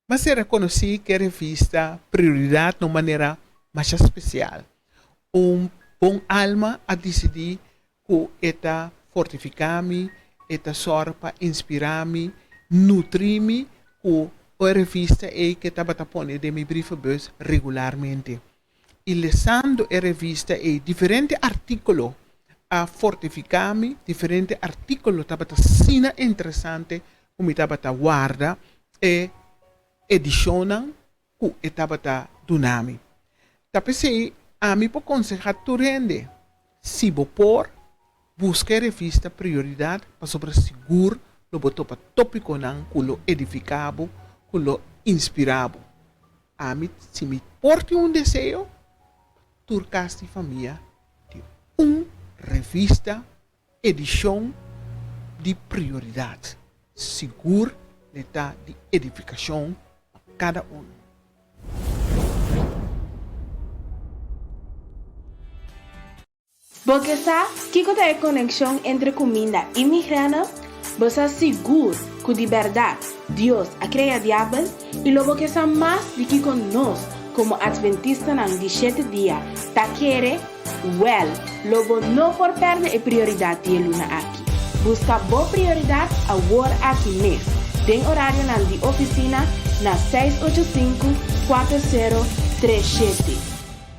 M'a sera konosí ku e revista Prioridat na un manera masha spesial. Un bon alma a disidí ku e ta fortifiká mi, e ta sòru pa inspirá mi, nutrí mi ku e revista ei ku e tabata pone den mi brievenbus regularmente. I lesando e revista ei, diferente artíkulo a fortifiká mi, diferente artíkulo tabata asina interesante ku mi tabata warda e edishonnan ku e tabata duna mi. Ta p'esei ami por konsehá tur hende, si bo por, buska e revista Prioridat pasobra sigur lo bo topa tópikonan ku lo edifiká bo, ku lo inspirá bo. Ami, si mi por tin un deseo, pa tur kas di famia tin un revista Edishon di Prioridat sigur le ta di edifikashon pa kada unu. Bo ke sa kiko ta e konekshon entre kuminda i migrana? Bo sa sigur ku di bèrdat Dios a krea Diabel? I lo bo ke sa mas di kiko nos komo Atventistanan di shete dia ta kere? Wèl, lo bo no por pèrdè e prioridat di e luna aki. Buska bo prioridat awor aki mes, den orarionan di ofisina na seis ocho sinku, kuater sero, tres shete.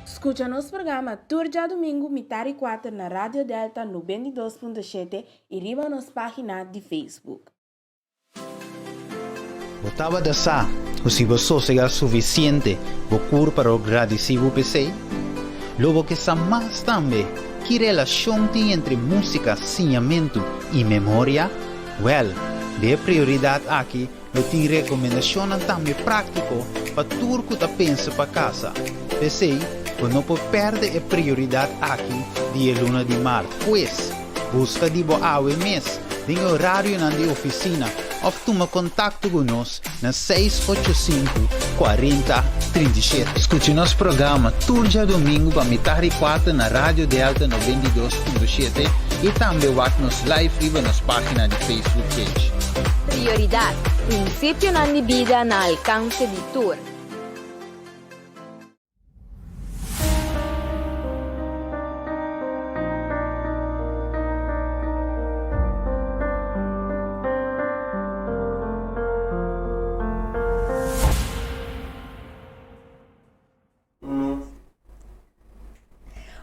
Skucha nos programa tur djadumingu mitar i kuater na Radio Delta 92.7 i riba nos página di Facebook. Bo tabata sa ku si bo sosegá sufisiente bo kurpa lo gradisí bo p'esei? Lo bo ke sa mas tambe ki relashon tin entre músika, siñamentu i memoria? Wèl, den e prioridat aki lo tin rekomendashonnan tambe práktiko pa tur ku ta pensa pa kasa. P'esei, bo no por pèrdè e prioridat aki di e luna di mart. Pues, Buska di bo awe mes den e orarionan di ofisina òf tuma kontakto ku nos na 685 40 37. Skucha nos programa tur djadumingu pa mitar di kuater na Radio Delta 92.7 i tambe wak nos live riba nos página di Facebook page. Prioridat, Prinsipionan di bida na alkanse di tur.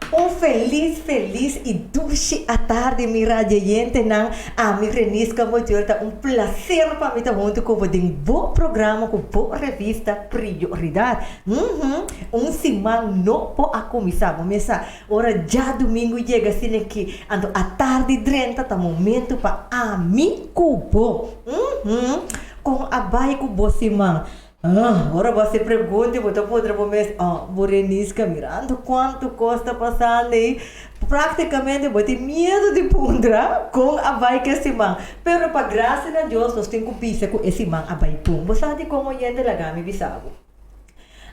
Un felis felis y dushi atardi mi radioyentenan, ami Renisca Motior ta un placer pa mi ta hunto cu bo den bo programa cu bo revista Prioridad. Uhmm un siman no por a cuminsa bo mesa ora djadumingo yega asina aki anto atardi drenta ta momento pa ami cu bo. Uhmm con a bay cu bo siman? Ah, ora bo hasi pregunta bo ta puntra bo mes, oh, bo Renisca, mirando cuanto cos ta pasando ei, practicamente bo tin miedo di puntra con a bai cu e siman. Pero pa gracia na Dios nos tin cu bisa cu e siman a bai bon. Bo sa dicon oyente? Laga mi bisa bo.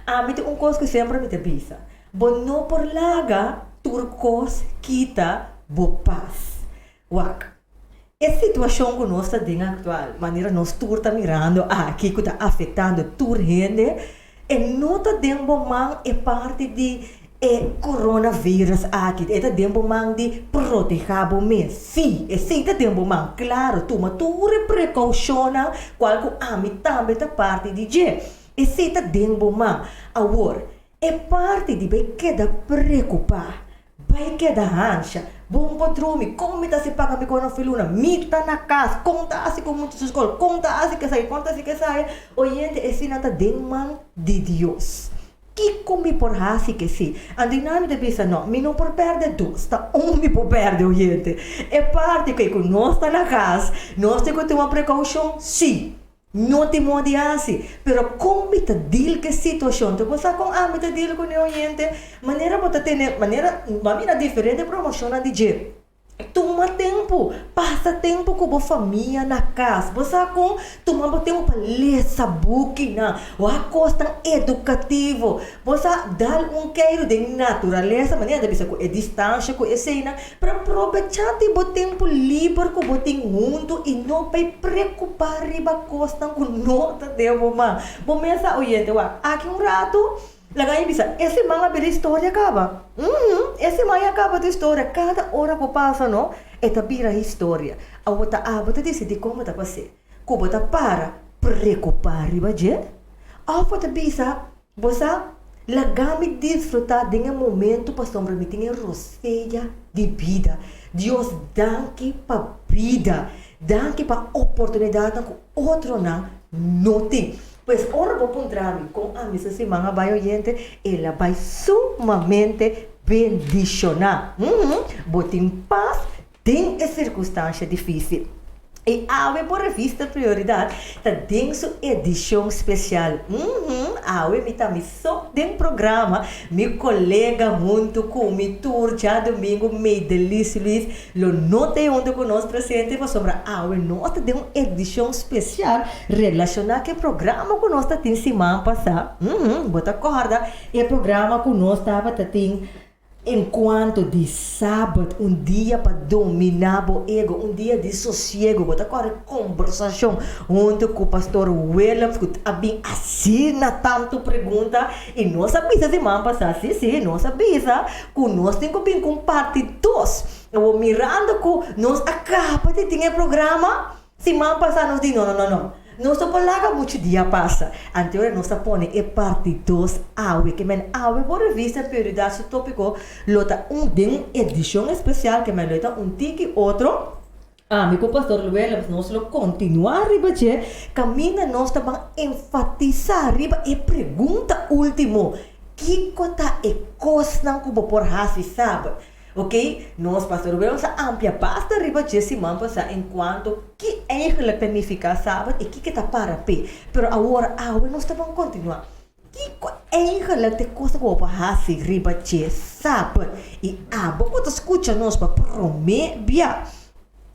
Ami tin un cos cu semper mi ta bisa, bo no por laga tur cos kita bo pas. Wak, e situashon ku nos ta den aktual, manera nos tur ta mirando aki ku ta afektando tur hende, e no ta den bo man e parti di e coronavirus aki, e ta den bo man di protehá bo mes. Sí, esei ta den bo man, klaro, tuma tur e prekoushonnan kual ku ami tambe ta parti di dje. Esei ta den bo man. Awor, E parti di bai keda preokupá, bai keda hansha, bon por drumi, kon mi ta hasi paga mi kona filuna, mi ta na kas, kon ta hasi ku mucha su skol, kon ta hasi kesaki, kon ta hasi kesaya, oyente esina ta den man di Dios. Kiko mi por hasi ke si? Anto i nan mi ta bisa, no, mi no por pèrdè dos, ta un mi por pèrdè, oyente. E parti ku nos ta na kas, nos tin ku tuma prekoushon, sí. No tin moda di hasi. Pero kon mi ta deal ku e situashon? Ta bo sa kon ami ta deal ku ne oyente? Manera bo ta tene, manera, bo a mira diferente promoshonnan di dje. Tuma tempu, pasa tempu ku bo famia na kas. Bo sa kon? Tuma bo tempu pa lesa bukinan, wak kosnan edukativo. Bo sa dal un keiru den naturalesa, manera ta bisa ku e distansha ku eseinan, pero probechá di bo tempu liber ku bo tin huntu i no bai preokupá riba kosnan ku no ta den bo man. Bo mes sa oyente, wak, aki un ratu Laga mi bisa, e siman a bira historia kaba. Uhum, e siman ya kaba tu historia. Kada ora ku pasa no, e ta bira historia. Awor ta abo ta disidí kon bo ta pas'é. Ku bo ta para preokupá riba dje? Òf bo ta bisa, Bo sa, laga mi disfrutá den e momentu pasobra mi tin e rosea di bida. Dios danki pa bida. Danki pa oportunidatnan ku otronan no tin. Pues ora bo puntra mi kon ami su siman a bai oyente, el a bai sumamente bendishoná. Uhum, bo tin pas den e sirkunstansha difísil. I awe bo revista Prioridad ta den su edishon spesial. Uhum, awe mi ta mi so den programa, mi kolega huntu ku mi tur djadumingu Meidelis Luis Lo no ta e huntu ku nos presente pasobra awe nos ta den un edishon spesial relashoná ku e programa ku nos ta tin siman pasá. Uhum, bo ta kòrda e programa ku nos tabata tin enkuanto di Sabat, un dia pa dominá bo ego, un dia di sosiego. Bo ta kòrda e kombersashon huntu ku Pastor Willems ku a bin asina tantu pregunta i nos a bisa siman pasá, sí, sí, nos a bisa ku nos tin ku bin ku un parti dos. Awor mirando ku nos a kaba di tin e programa, siman pasá nos di no, no, no, no. Nos no por laga muchu dia pasa. Anto ora nos a pone e parti dos awe. Ke men awe bo revista Prioridad su topiko lo ta un den un edishon espesial ke men lo ta un tiki otro. Ami ku Pastor Willems nos lo kontinuá riba dje kaminda nos ta ban enfatisá riba e pregunta último, Kiko ta e kosnan ku bo por hasi sabat? Oke, nos Pastor Willems a amplia basta riba dje siman pasá enkuanto ki eigentlik ta nifiká sabat i kiko ta para p'e. Pero awor awe nos ta ban kontinuá. Kiko eigenlik ta e kosnan ku bo por hasi riba dje sabat? I abo ku ta skucha nos pa promé bia,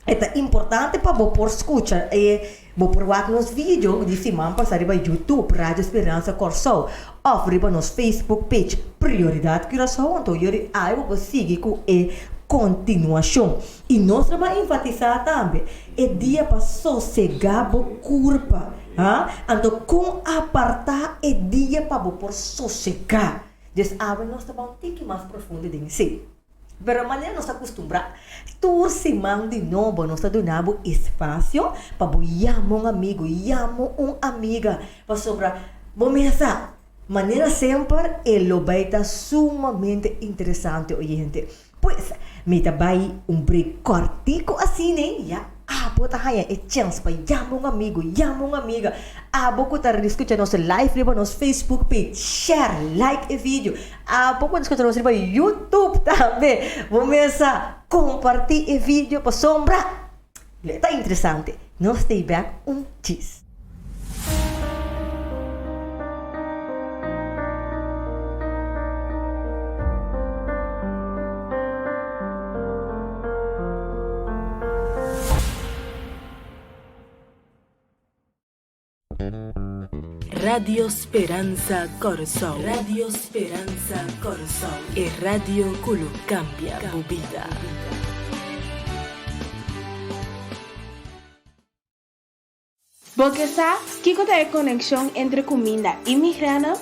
e ta importante pa bo por skucha e bo por wak nos video di siman pasá riba YouTube Radio Speransa Kòrsou òf riba nos Facebook page Prioridat Curaçao. Anto yori ai bo por sigui ku e kontinuashon. I nos lo ban enfatisá tambe e dia pa sosegá bo kurpa. Ha? Anto kon apartá e dia pa bo por sosegá? Des awe nos ta ban un tiki mas profundo den esei. Pero manera nos ta kustumbrá, tur siman di nobo nos ta duna bo espasio pa bo yama un amigu, yama un amiga, pasobra bo mesa, manera semper e lo bai ta sumamente interesante oyente. Pues, mi ta bai un break kòrtiku asina ya abo ta haña e chèns pa yama un amigu, yama un amiga. Abo ku ta skucha nos live riba nos Facebook page, share, like e video. Abo ku ta skucha nos riba YouTube tambe, bo mesa kompartí e video pasobra lo e ta interesante. Nos ta bèk un djis. Radio Speransa Kòrsou Radio Speransa Kòrsou, e radio ku lo kambia bo bida. Bo ke sa kiko ta e konekshon entre kuminda i migrana?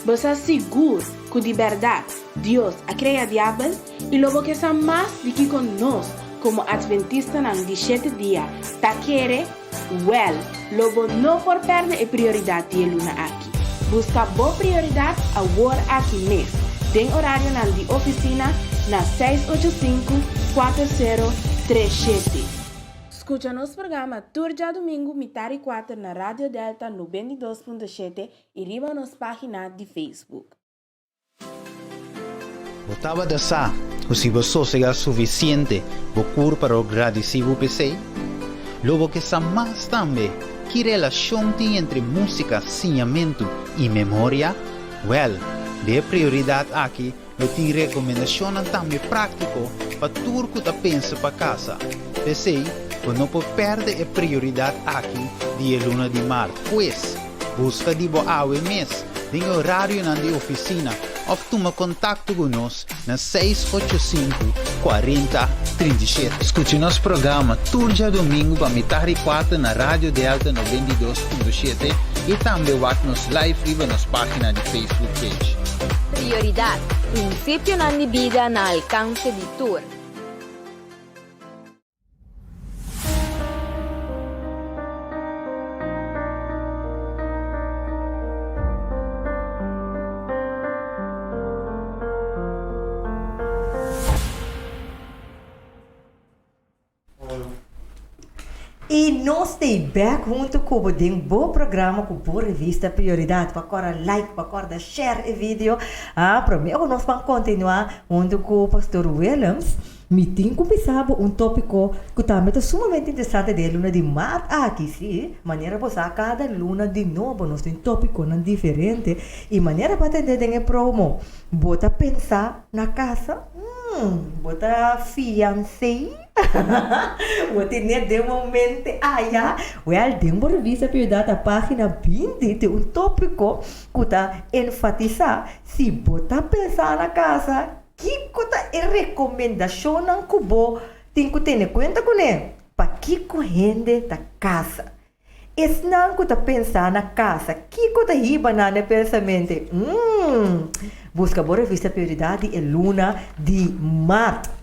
Bo sa sigur ku di bèrdat Dios a krea Diabel? I lo bo ke sa mas di kiko nos komo Atventistanan di shete dia ta kere? Wèl, lo bo no por pèrdè e prioridat di e luna aki. Buska bo prioridat awor aki mes, den orarionan di ofisina na 685 4037. Skucha nos programa tur djadumingu mitar i kuater na Radio Delta 92.7 i riba nos página di Facebook. Bo tabata sa ku si bo sosegá sufisiente bo kurpa lo gradisí bo p'esei? Lo bo ke sa mas tambe ki relashon tin entre músika, siñamentu i memoria? Wèl, den e prioridat aki. Lo tin rekomendashonnan tambe práktiko pa tur ku ta pensa pa kasa. P'esei, bo no por pèrdè e prioridat aki di e luna di mart. Pues, buska di bo awe mes den e orarionan di ofisina òf tuma kontakto ku nos na 685 40 37. Skucha nos programa tur djadumingu pa mitar di kuater na Radio Delta 92.7 i tambe wak nos live riba nos página di Facebook page. Prioridat, Prinsipionan di bida na alkanse di tur. I nos ta bek huntu ku bo den bo programa ku bo revista Prioridad. Pa kòrda like, pa kòrda share e video. Ah, promé ku nos ban kontinuá huntu ku Pastor Willems, mi tin ku bisa bo un tópiko ku tambe ta sumamente interesante den e luna di mart aki. Sí, manera bo sa kada luna di nobo nos tin tópikonan diferente i manera bo a tende den e promo, bo ta pensa na kasa? Hmm, bo ta fiansé? Bo tene den bo mente aya? Wèl, den bo revista Prioridad na página 20 tin un tópiko ku ta enfatisá si bo ta pensa na kasa, kiko ta e rekomendashonnan ku bo tin ku tene kuenta kuné? Pakiko hende ta kasa? Esnan ku ta pensa na kasa, kiko ta hiba nan na e pensamente? Umm! Buska bo revista Prioridad di e luna di mart.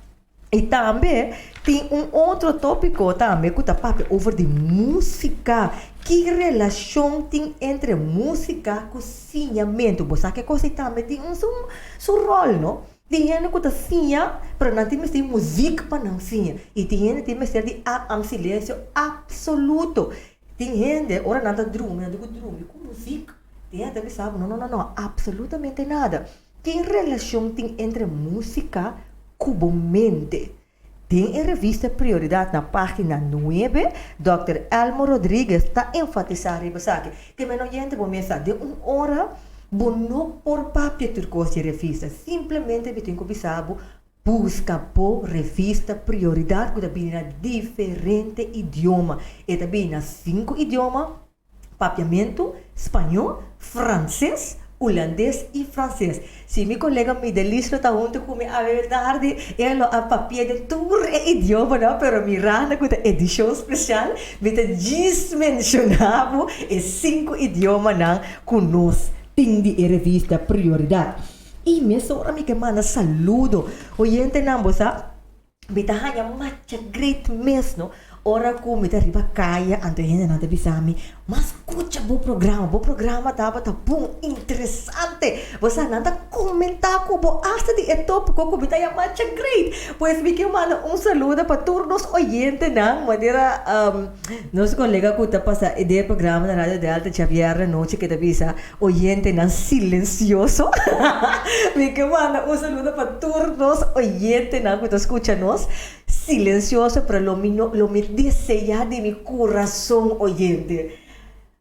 I tambe tin un otro tópiko tambe ku ta papia over di músika. Ki relashon tin entre músika ku siñamentu? Bo sa ke kos ei tambe tin un su su ròl, no? Tin hende ku ta siña, pero nan tin mester di muzik pa nan siña. I tin hende tin mester di am silensio apsoluto. Tin hende ora nan ta drumi, nan tin ku drumi ku muzik. Tin hende ta bisa bo, no, no, no, no, apsolutamente nada. Ki relashon tin entre músika ku bo mente? Den e revista Prioridad na página nuebe, dòkter Elmo Rodriguez ta enfatisá riba esaki. Ke men oyente bo mester sa, den un ora bo no por papia tur kos di e revista. Simplemente mi tin ku bisa bo, buska bo revista Prioridad ku ta bini na diferente idioma. E ta bini na sinku idioma. Papiamentu, spañó, franses, hulandes i franses. Si mi kolega Midelis lo ta huntu ku mi awe tardi, e lo a papia den tur e idiomanan, pero mirando ku ta edishon spesial, mi ta djis menshoná bo e sinku idiomanan ku nos tin di e revista Prioridat. I mesora mi ke manda saludo. Oyentenan, bo sa. Mi ta haña macha great mes no ora ku mi ta riba kaya anto e hendenan ta bisa mi mas skucha bo programa bo programa tabata bon interesante bo sa nan ta komentá ku bo asta di e tópiko ku mi ta haña macha great pues mi ke manda un saludo pa tur nos oyentenan manera nos kolega ku ta pasa den e programa na Radio Delta djabièrnè nochi ke ta bisa Oyentenan silensioso. Mi ke manda un saludo pa tur nos oyentenan ku ta skucha nos silensioso, pero lo mi no lo mi deseá di mi kurason oyente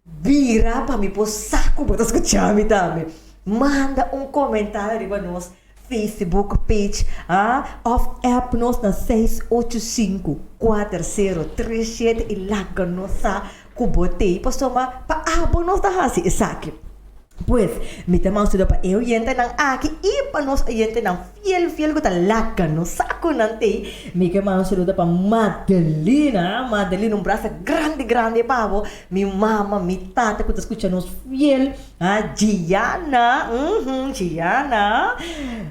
bira pa mi por sa ku bo ta skucha mi tambe. Manda un komentario riba nos Facebook page ah òf app nos na 685 4037 i laga nos sa ku bo t'ei pasobra pa abo nos ta hasi esaki. Pues, mi ta manda pa e oyentenan aki i pa nos oyentenan fiel fiel ku ta laga nos sa ku nan t'ei. Mi ke manda un saludo pa Madelina, Madelina un brasa grandi grandi pa bo, mi mama, mi tata ku ta skucha nos fiel. Ah, Gianna, uhum, Gianna.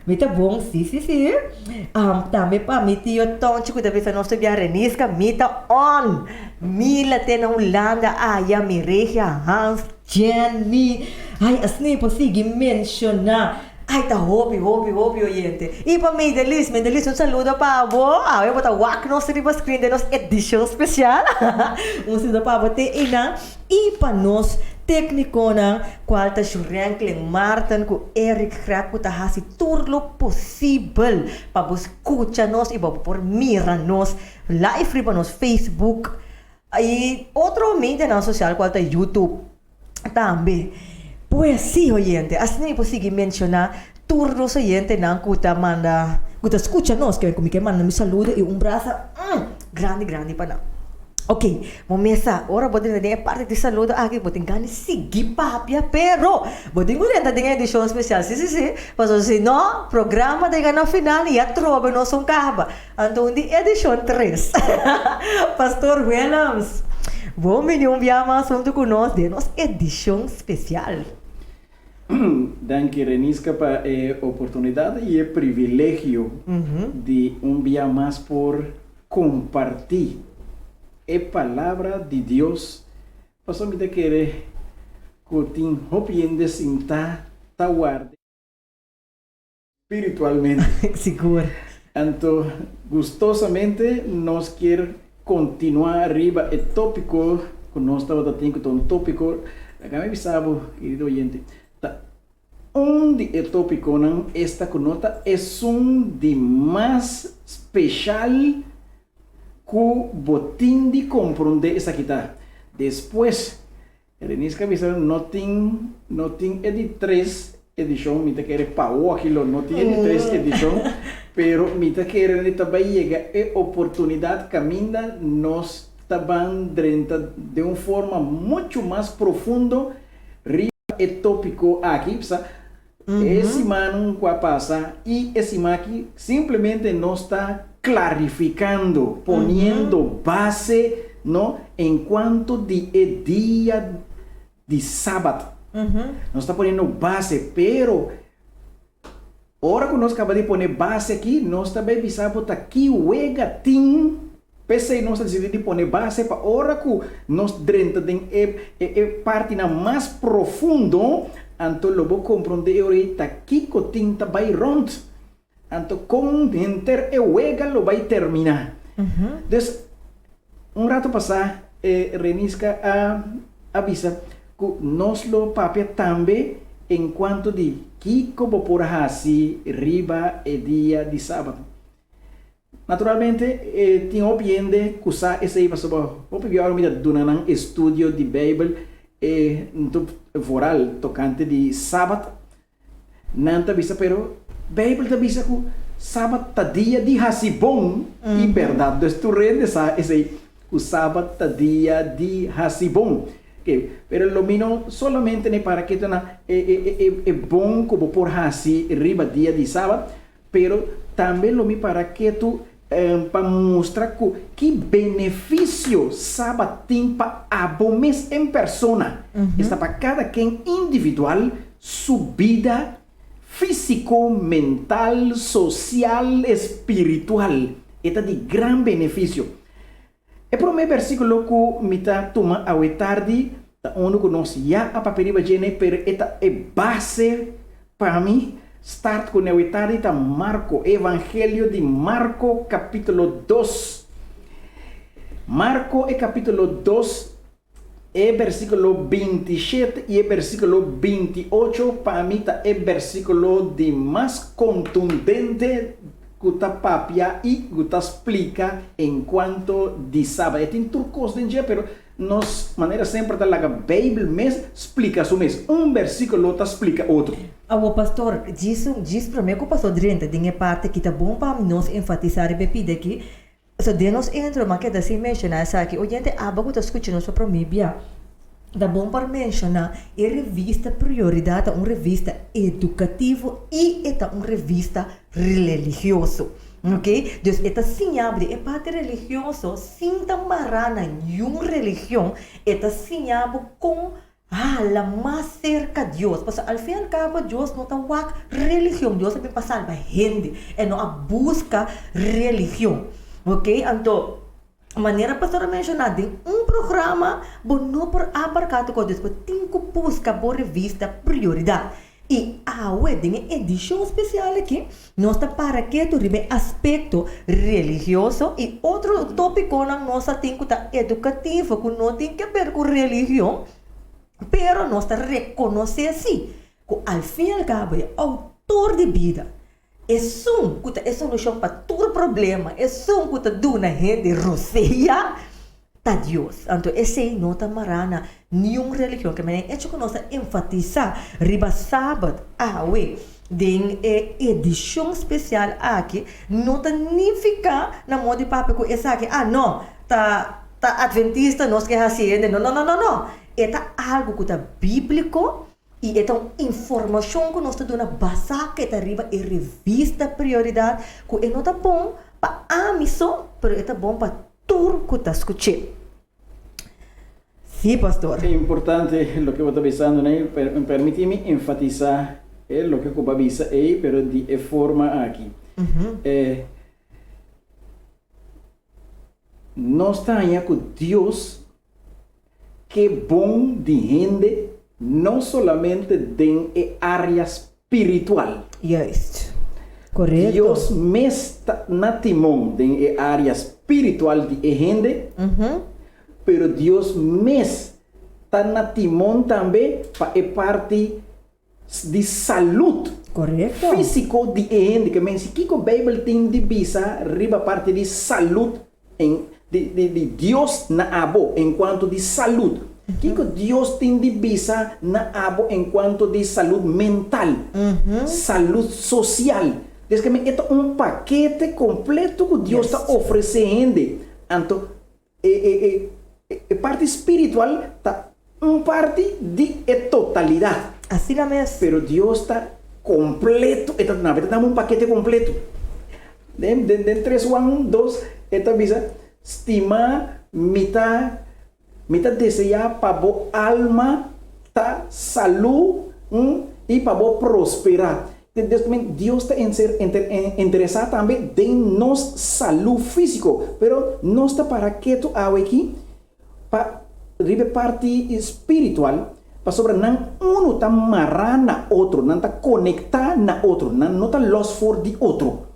Mi ta bon, si, si, si. Um, tambe pa mi tio Tonchi ku ta bisa nos ta bia Renisca, mi ta on. Mila te na Hulanda aya, mi regia, Hans, Jenny. Ai, asina mi por sigui menshoná. Ai, ta hopi, hopi, hopi oyente. I pa Meidelis, Meidelis, un saludo pa bo. Awe bo ta wak nos riba screen den nos edishon spesial. Un saludo pa bo te einan. I pa nos téknikonan, kual ta Jurenklin Marten ku Eric Grep ku ta hasi tur lo posibel pa bo skucha nos i bo por mira nos live riba nos Facebook i otro medianan sosial kual ta YouTube tambe. Pues sí oyente, asina mi por sigui menshoná. tur nos oyentenan ku ta manda ku ta skucha nos ke ku mi ke manda mi saludo i un brasa grandi grandi pa nan. Ok, bo mesa ora bo drenta den e parti di saludo aki bo tin gana di sigui papia pero bo tin ku drenta den e edishon spesial si si si pasobra si no programa ta yega na final i atrobe nos un kaba anto un di edishon tres Pastor Willems bo bini un bia mas huntu ku nos den nos edishon spesial. Danki Reniska pa e oportunidat i e privilegio di un bia mas por kompartí e Palabra di Dios, pasobra mi ta kere ku tin hopi hende sintá ta warda spiritualmente. Sigur. Anto gustosamente nos kier kontinuá riba e tópiko ku nos tabata tin ku ta un tópiko, laga mi bisa bo, kerido oyente, ta Un di e tópikonan esta ku no ta esun di mas speshal ku bo tin di komprondé esaki ta. Despues, Reniska bisa no tin no tin e di tres edishon, mi ta kere pa awoki lo no tin e di tres edishon, pero mi ta kere di ta bai yega e oportunidat kaminda nos ta ban drenta den un forma muchu mas profundo riba E tópiko aki psa e simannan ku a pasa i e siman aki simplemente nos ta klarifikando, poniendo base, no, en kuanto di e dia di Sabat. Nos ta poniendo base, pero Ora ku nos kaba di pone base aki, nos ta bai bisa bo ta ki wega tin. P'esei nos a disidí di pone base pa ora ku nos drenta den e e partinan mas profundo, anto lo bo komprondé e ora ei ta kiko tin ta bai rònt, anto kon henter e wega lo bai terminá. Dus, un ratu pasá e Reniska a a bisa ku nos lo papia tambe en kuanto di kiko bo por hasi riba e dia di sabat. Naturalmente, e tin hopi hende ku sa esei pasobra hopi biaha mi ta duna nan estudio di Beibel e vooral tokante di sabat. Nan ta bisa, pero Beibel ta bisa ku sabat ta dia di hasi bon i bèrdat. Dus tur hende sa esei, ku sabat ta dia di hasi bon. Oke, pero lo mi no solamente ne para ketu na e e e e bon ku bo por hasi riba dia di sabat, pero tambe lo mi para ketu pa mustra ku ki benefisio Sabat tin pa abo mes en persona, esta pa kada ken individual su bida físiko, mental, sosial, espiritual. E ta di gran benefisio. E promé versíkulo ku mi ta tuma awe tardi ta unu ku nos ya a papia riba djene, pero e ta e base pa mi start kuné awe tardi ta Marko, e Evangelio di Marko kapítulo dos. Marko e kapítulo dos, e versíkulo 27 i e versíkulo 28 pa mi ta e versíkulo di mas kontundente ku ta papia i ku ta splika enkuanto di Sabat. E tin tur kos den dje, pero nos manera semper ta laga Beibel mes splika su mes. Un versíkulo ta splika otro. Awor pastor, djis un djis promé ku pastor drenta den e parti aki ta bon pa nos enfatisá riba e pida aki, So den nos intro m'a keda sin menshoná esaki. Oyente aba ku ta skucha nos pa promé bia, ta bon por menshoná e revista Prioridat ta un revista edukativo i e ta un revista religioso. Oke, dus e ta siña bo di e parti religioso sin ta mará na niun religion, e ta siña bo kon Hala mas serka Dios, pasobra al fin al kabo Dios no ta wak religion, Dios a bin pa salba hende, e no a buska religion, ok, anto manera pastor a menshoná den un programa bo no por abarká tur kos, dus bo tin ku buska bo revista Prioridat, i awe den e edishon spesial aki nos ta para ketu riba e aspekto religioso i otro tópikonan nos a tin ku ta edukativo ku no tin ke ber ku religion, pero nos ta rekonosé sí ku al fin i al kabo e outor di bida, esun ku ta e solushon pa tur problema, esun ku ta duna hende rosea. ta Dios. Anto esei no ta mará na niun religion. Ke manera echo ku nos ta enfatisá riba Sabat awe den e edishon spesial aki no ta nifiká na modo di papia ku esaki, ah no, ta ta adventista nos ke hasi hende. No, no, no, no, no. E ta algu ku ta bíbliko i e ta un informashon ku nos ta duna basá ku e ta riba e revista Prioridat ku e no ta bon pa ami so, pero e ta bon pa tur ku ta skuch'é. Sí, pastor. Ta importante loke bo ta bisando nei. Permití mi enfatisá e loke ku bo a bisa ei, pero di e forma aki. Nos ta haña ku Dios ke bon di hende no solamente den e área spiritual. Juist. Korekto. Dios mes ta na timon den e área spiritual di e hende, pero Dios mes ta na timon tambe pa e parti di salud Korekto. físiko di e hende. Ke men si kiko Beibel tin di bisa riba parti di salud En di di di Dios na abo en cuanto di salud. Kico Dios tin di bisa na abo en cuanto di salud mental, salud social. Des ke men e ta un pakete completo cu Dios ta ofrece hende. Anto e e e e parti spiritual ta Un parti di e totalidat. Asina mes. Pero Dios ta kompleto, e ta duna, e ta dama un pakete kompleto. Den den den tres Juan dos e ta bisa, Stimá, mi ta mi ta deseá pa bo alma ta salú i pa bo prosperá. Dios ta interesá tambe den nos salú físiko, pero nos ta para ketu awe aki pa riba e parti spiritual, pasobra nan unu ta mará na otro, nan ta konektá na otro, nan no ta lòs for di otro.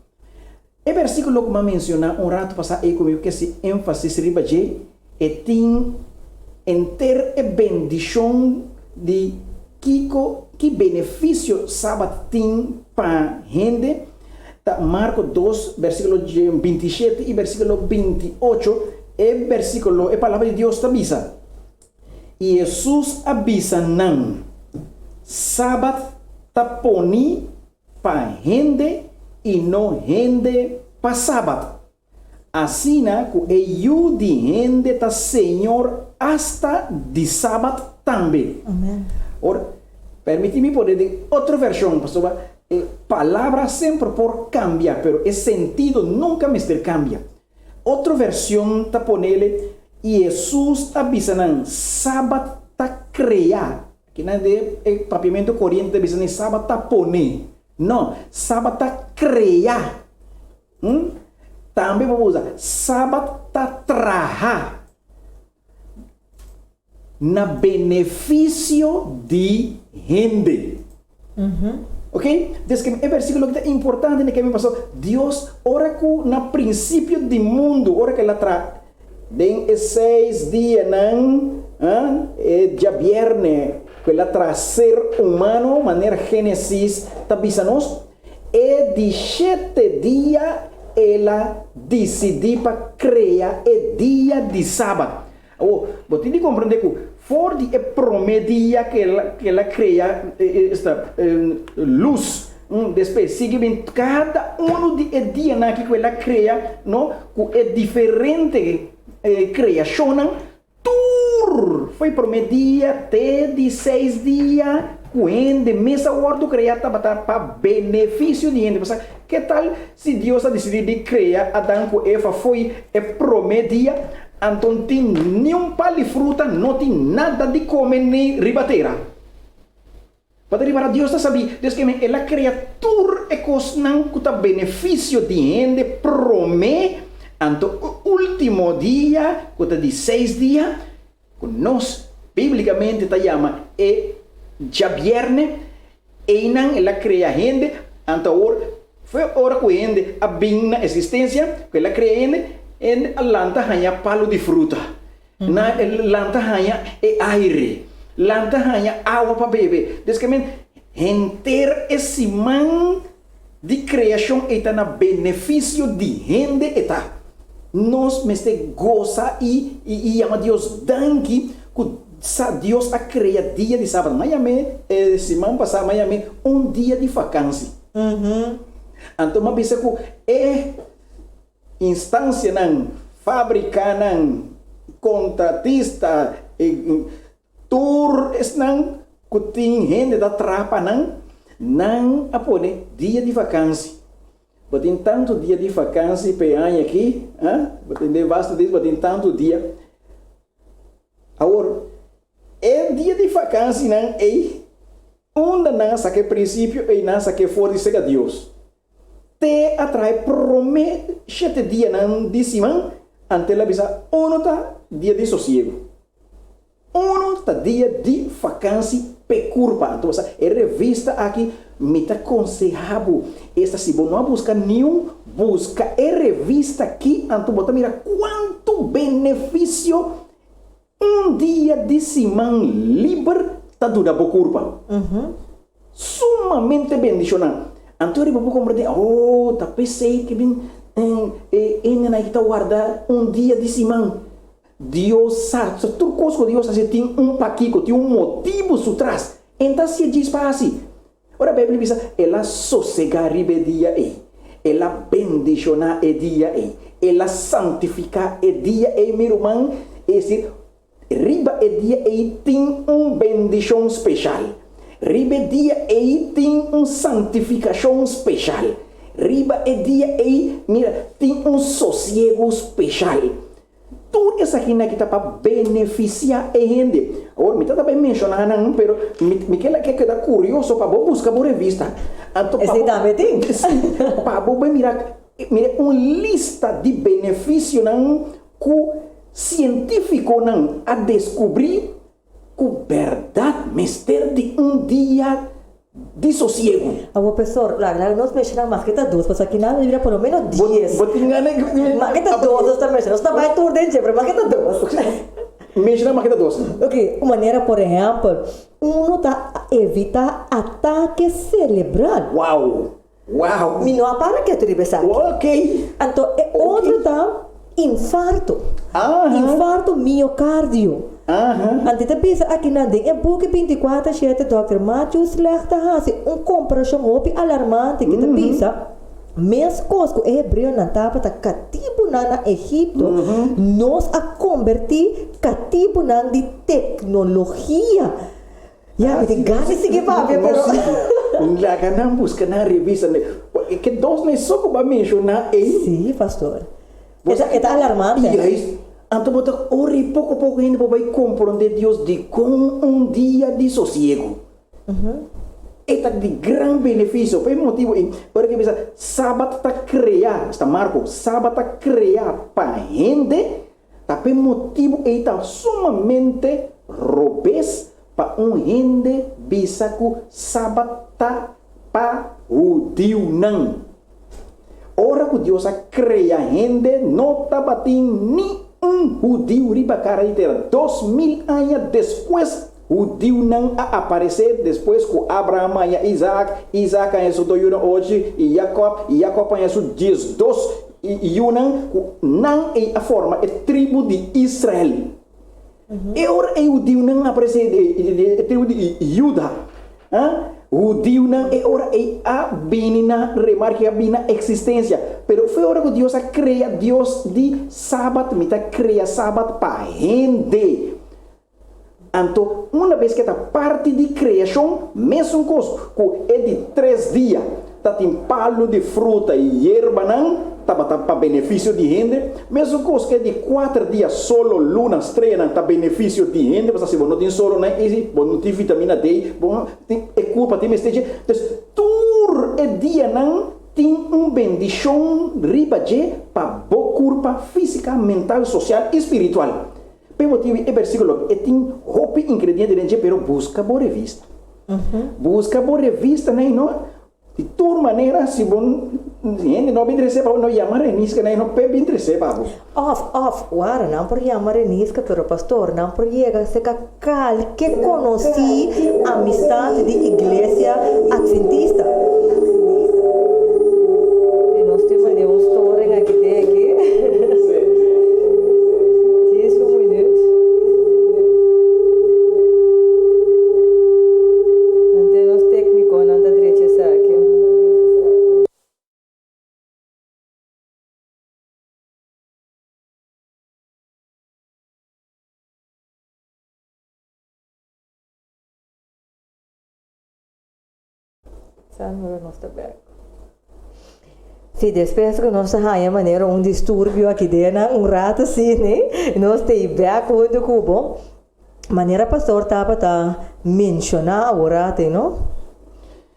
E versíkulo ku mi a menshoná un ratu pasá ei ku mi ke hasi énfasis riba dje, e tin henter e bendishon di kiko, ki benefisio Sabat tin pa hende, Ta Marko dos, bersíkulo 27 i bersíkulo 28, e bersíkulo, e Palabra di Dios ta bisa, I Hesus a bisa nan, Sabat ta poni pa hende i no hende pa sabat. Asina ku e Yu di hende ta Señor asta di Sabat tambe. Ora, permití mi pone den otro vershon, pasobra e palabra semper por kambia, pero e sentido nunka mester kambia. Otro vershon ta ponele, I Hesus a bisa nan, Sabat ta krea. Kinan den e papiamentu koriente ta bisa nan, Sabat ta pone. No, Sabat ta krea. Hm? Tambe bo por usa Sabat ta traha na benefisio di hende. Ok? Des ke e versíkulo aki ta importante na kemi pasobra Dios ora ku na prinsipio di mundu ora ku el a traha den e seis dianan e djabièrnè ku el a traha ser humano manera Génesis ta bisa nos. E di shete dia el a disidí pa krea e dia di Sabat. Awor, bo tin di komprendé ku for di e promé dia ku el a krea esta lus, despues sigui bin kada unu di e dianan aki ku el a krea, no, ku e diferente kreashonnan, Tur foi promé dia te di seis dia ku hende mes a wòrdu kreá tabata pa benefisio di hende. Pasobra ke tal si Dios a disidí di krea Adan ku Eva foi e promé dia, anto tin niun pal di fruta, no tin nada di kome ni riba tera? Bo ta ripará, Dios ta sabí, Dios ke men El a krea tur e kosnan ku ta benefisio di hende promé, anto e último dia, ku ta di seis dia, ku nos bíblikamente ta yama e djabièrnè, einan El a krea hende, anto awor, fo'i ora ku hende a bin na esistensia, ku El a krea hende, hende a lanta haña palu di fruta. Na lanta haña e aire, lanta haña awa pa bebe. Des ke men henter e siman di kreashon ei ta na benefisio di hende e ta. Nos mester gosa i i yama Dios danki ku sa Dios a krea dia di sabat. M'a yam'é e siman pasá, m'a yam'é un dia di fakansi. Anto m'a bisa ku e instansianan, fabrikanan, kontratista, tur esnan ku tin hende ta traha pa nan, nan a pone dia di fakansi. Bo tin tantu dia di fakansi pa e aña aki, ha? Bo tin den vasto dis, bo tin tantu dia. Awor, e dia di fakansinan ei, unda nan a saka e prinsipio ei? Nan a sak'é for di sega Dios. Te a traha e promé shete dianan di siman, anto el a bisa, Unu ta dia di sosiegu. Unu ta dia di fakansi p'e kurpa. Anto bo sa, e revista aki mi ta konseha bo, esta si bo no a buska niun, buska e revista aki, anto bo ta mira kuantu benefisio un dia di siman liber ta duna bo kurpa. Sumamente bendishoná. Anto riba bo komprendé, oh, ta p'esei ke bin e hendenan aki ta warda un dia di siman. Dios sa, sa tur kos ku Dios hasi tin un pakiko, tin un motibu su tras. E no ta hasié djis pa hasi. Ora Beibel bisa, El a sosegá riba e dia ei, El a bendishoná e dia ei, El a santifiká e dia ei, mi ruman, es desir, riba e dia ei tin un bendishon speshal. Riba e dia ei tin un santifikashon speshal. Riba e dia ei, mira, tin un sosiegu speshal. Tur esakinan aki ta pa benefisiá e hende. Awor, mi ta ta bai menshoná nan, pero mi mi ke ke keda kurioso pa bo buska bo revista. Anto pa Esei bo tambe tin. Sí, pa bo bai mira mira un lista di benefisionan ku sientífikonan a deskubrí Ku bèrdat mester di un dia di sosiegu. Awor pastor, laga laga nos menshoná mas ke ta dos, pasobra aki nan a bira por lo menos dies. Bo tin gana Mas ke ta dos nos ta menshoná, nos ta bai tur den dje, pero mas ke ta dos. Menshoná mas ke ta dos. Ok, un manera por ehèmpel, unu ta evitá atake selebral. Wow! Wow! Mi no a para ketu riba esaki. Ok! Anto e otro ta infarto. Aha. Infarto miocardio. Aha. Anto ta bisa akinan den e buki 24 shete Dòkter Matthew Slecht ta hasi un komparashon hopi alarmante ke ta bisa meskos ku e hebreonan tabata katibunan na Egipto, nos a kombertí katibunan di teknologia. Ya, mi tin gana di sigui papia, pero. Laga nan buska nan revista. Ke dos mes so ku bo a menshoná ei. Sí, pastor. E ta alarmante. Juist. Anto bo ta ora i poko poko hende por bai komprondé Dios dikon un dia di sosiegu. E ta di gran benefisio. Pa e motibu ei, ora ke bisa Sabat ta kreá, esta Marko, Sabat ta kreá pa hende. Ta p'e motibu ei ta sumamente robes pa un hende bisa ku Sabat ta pa hudiunan. Ora ku Dios a krea hende no tabatin ni un hudiu riba kara di tera. 2000 aña despues hudiunan a aparesé despues ku Abraham haña Isaak, Isaak haña su dos yunan ochi i Jakòb, i Jakòb haña su 12 I yunan ku nan ei a forma e tribu di Israel. E ora ei hudiunan a aparesé, e tribu di Juda. Hudiunan e ora ei a bini na remarke, a bini na eksistensia. Pero fu e ora ku Dios a krea, Dios di Sabat, mi ta krea Sabat pa hende. Anto, una bes ke ta parti di kreashon, mesun kos ku e di tres dia ta tin palu di fruta i yerbanan tabata pa benefisio di hende, mesun kos ke di kuater dia solo, luna, streanan ta benefisio di hende, pasobra si bo no tin solo nan isi, bo no tin vitamina D, bo no tin e kurpa tin mester dje. Entonces, tur e dianan tin un bendishon riba dje pa bo kurpa físika, mental, sosial i spiritual. P'e motibu e bersíkulo e tin hopi ingrediente den dje, pero buska bo revista. Buska bo revista na no. Di tur manera si bo hende no bin trese pa bo, no yama Reniska na no p'e bin trese pa bo. Òf, òf, wara, nan por yama Reniska, pero pastor, nan por yega serka kalke konosí amistat di Iglesia Adventista. I nos tin manera un storing aki den aki. Sa nos ta bek. Si despues ku nos a haña manera un disturbio aki den un rato así, nos ta ei bek huntu ku bo. Manera pastor tabata menshoná awor te, no?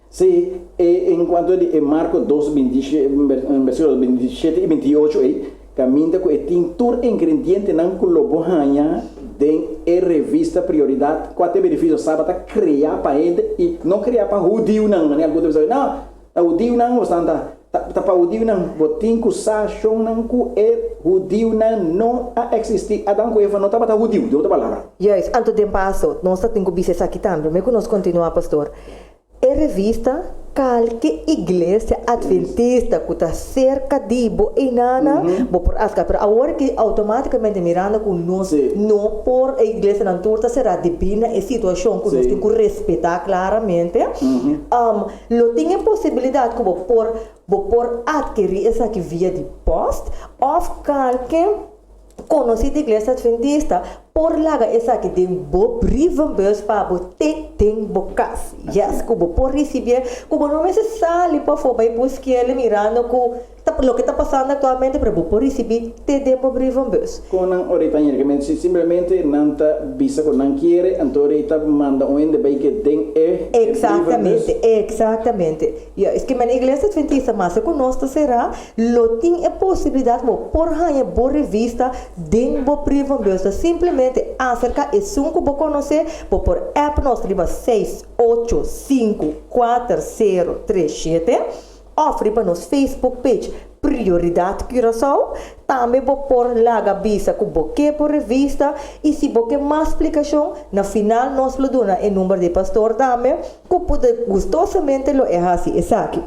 Sí, en cuanto di e Marko dos, versíkulo 27 i 28 ei, kaminda ku e tin tur ingredientenan ku lo bo haña den e revista Prioridat, kua ta e benefisio Sabat ta krea pa hende i no krea pa hudiunan, manera algun ta bisa, no, ta hudiunan bo stan ta, ta pa hudiunan, bo tin ku sa shonnan ku e hudiunan no a eksistí, Adan ku Eva no tabata hudiu, den otro palabra. Juist, anto den paso, nos ta tin ku bisa esaki tambe, promé ku nos kontinuá, pastor. E revista Kalke Iglesia Adventista ku ta serka di bo einana, bo por aska. Pero awor ki outomátikamente mirando ku nos no por, e iglesianan tur ta será debí na e situashon ku nos tin ku respetá klaramente, lo tin e posibilidat ku bo por bo por atkerí esaki via di pòst òf kalke Konosí di Iglesia Adventista por laga esaki den bo brievenbus pa bo te den bo kas. Yes, ku bo por risibié, ku bo no mester sali pafó bai buskiel mirando ku ta loke ta pasando aktualmente, pero bo por risibí te den bo brievenbus. Kon nan ora ta yega? Men si simplemente nan ta bisa ku nan kiere, anto ora ta manda un hende bai ke den e brievenbus. Eksaktamente, eksaktamente. Ya, es ke men Iglesia Adventista maske ku nos ta será, lo tin e posibilidat bo por haña bo revista den bo brievenbus. Ta simplemente aserká esun ku bo konosé, bo por app nos riba seis ocho sinku kuater sero tres shete òf riba nos Facebook page Prioridad Curaçao. Tambe bo por laga bisa ku bo ke bo revista i si bo ke mas splikashon, na final nos lo duna e number di pastor tambe ku por gustosamente lo e hasi esaki.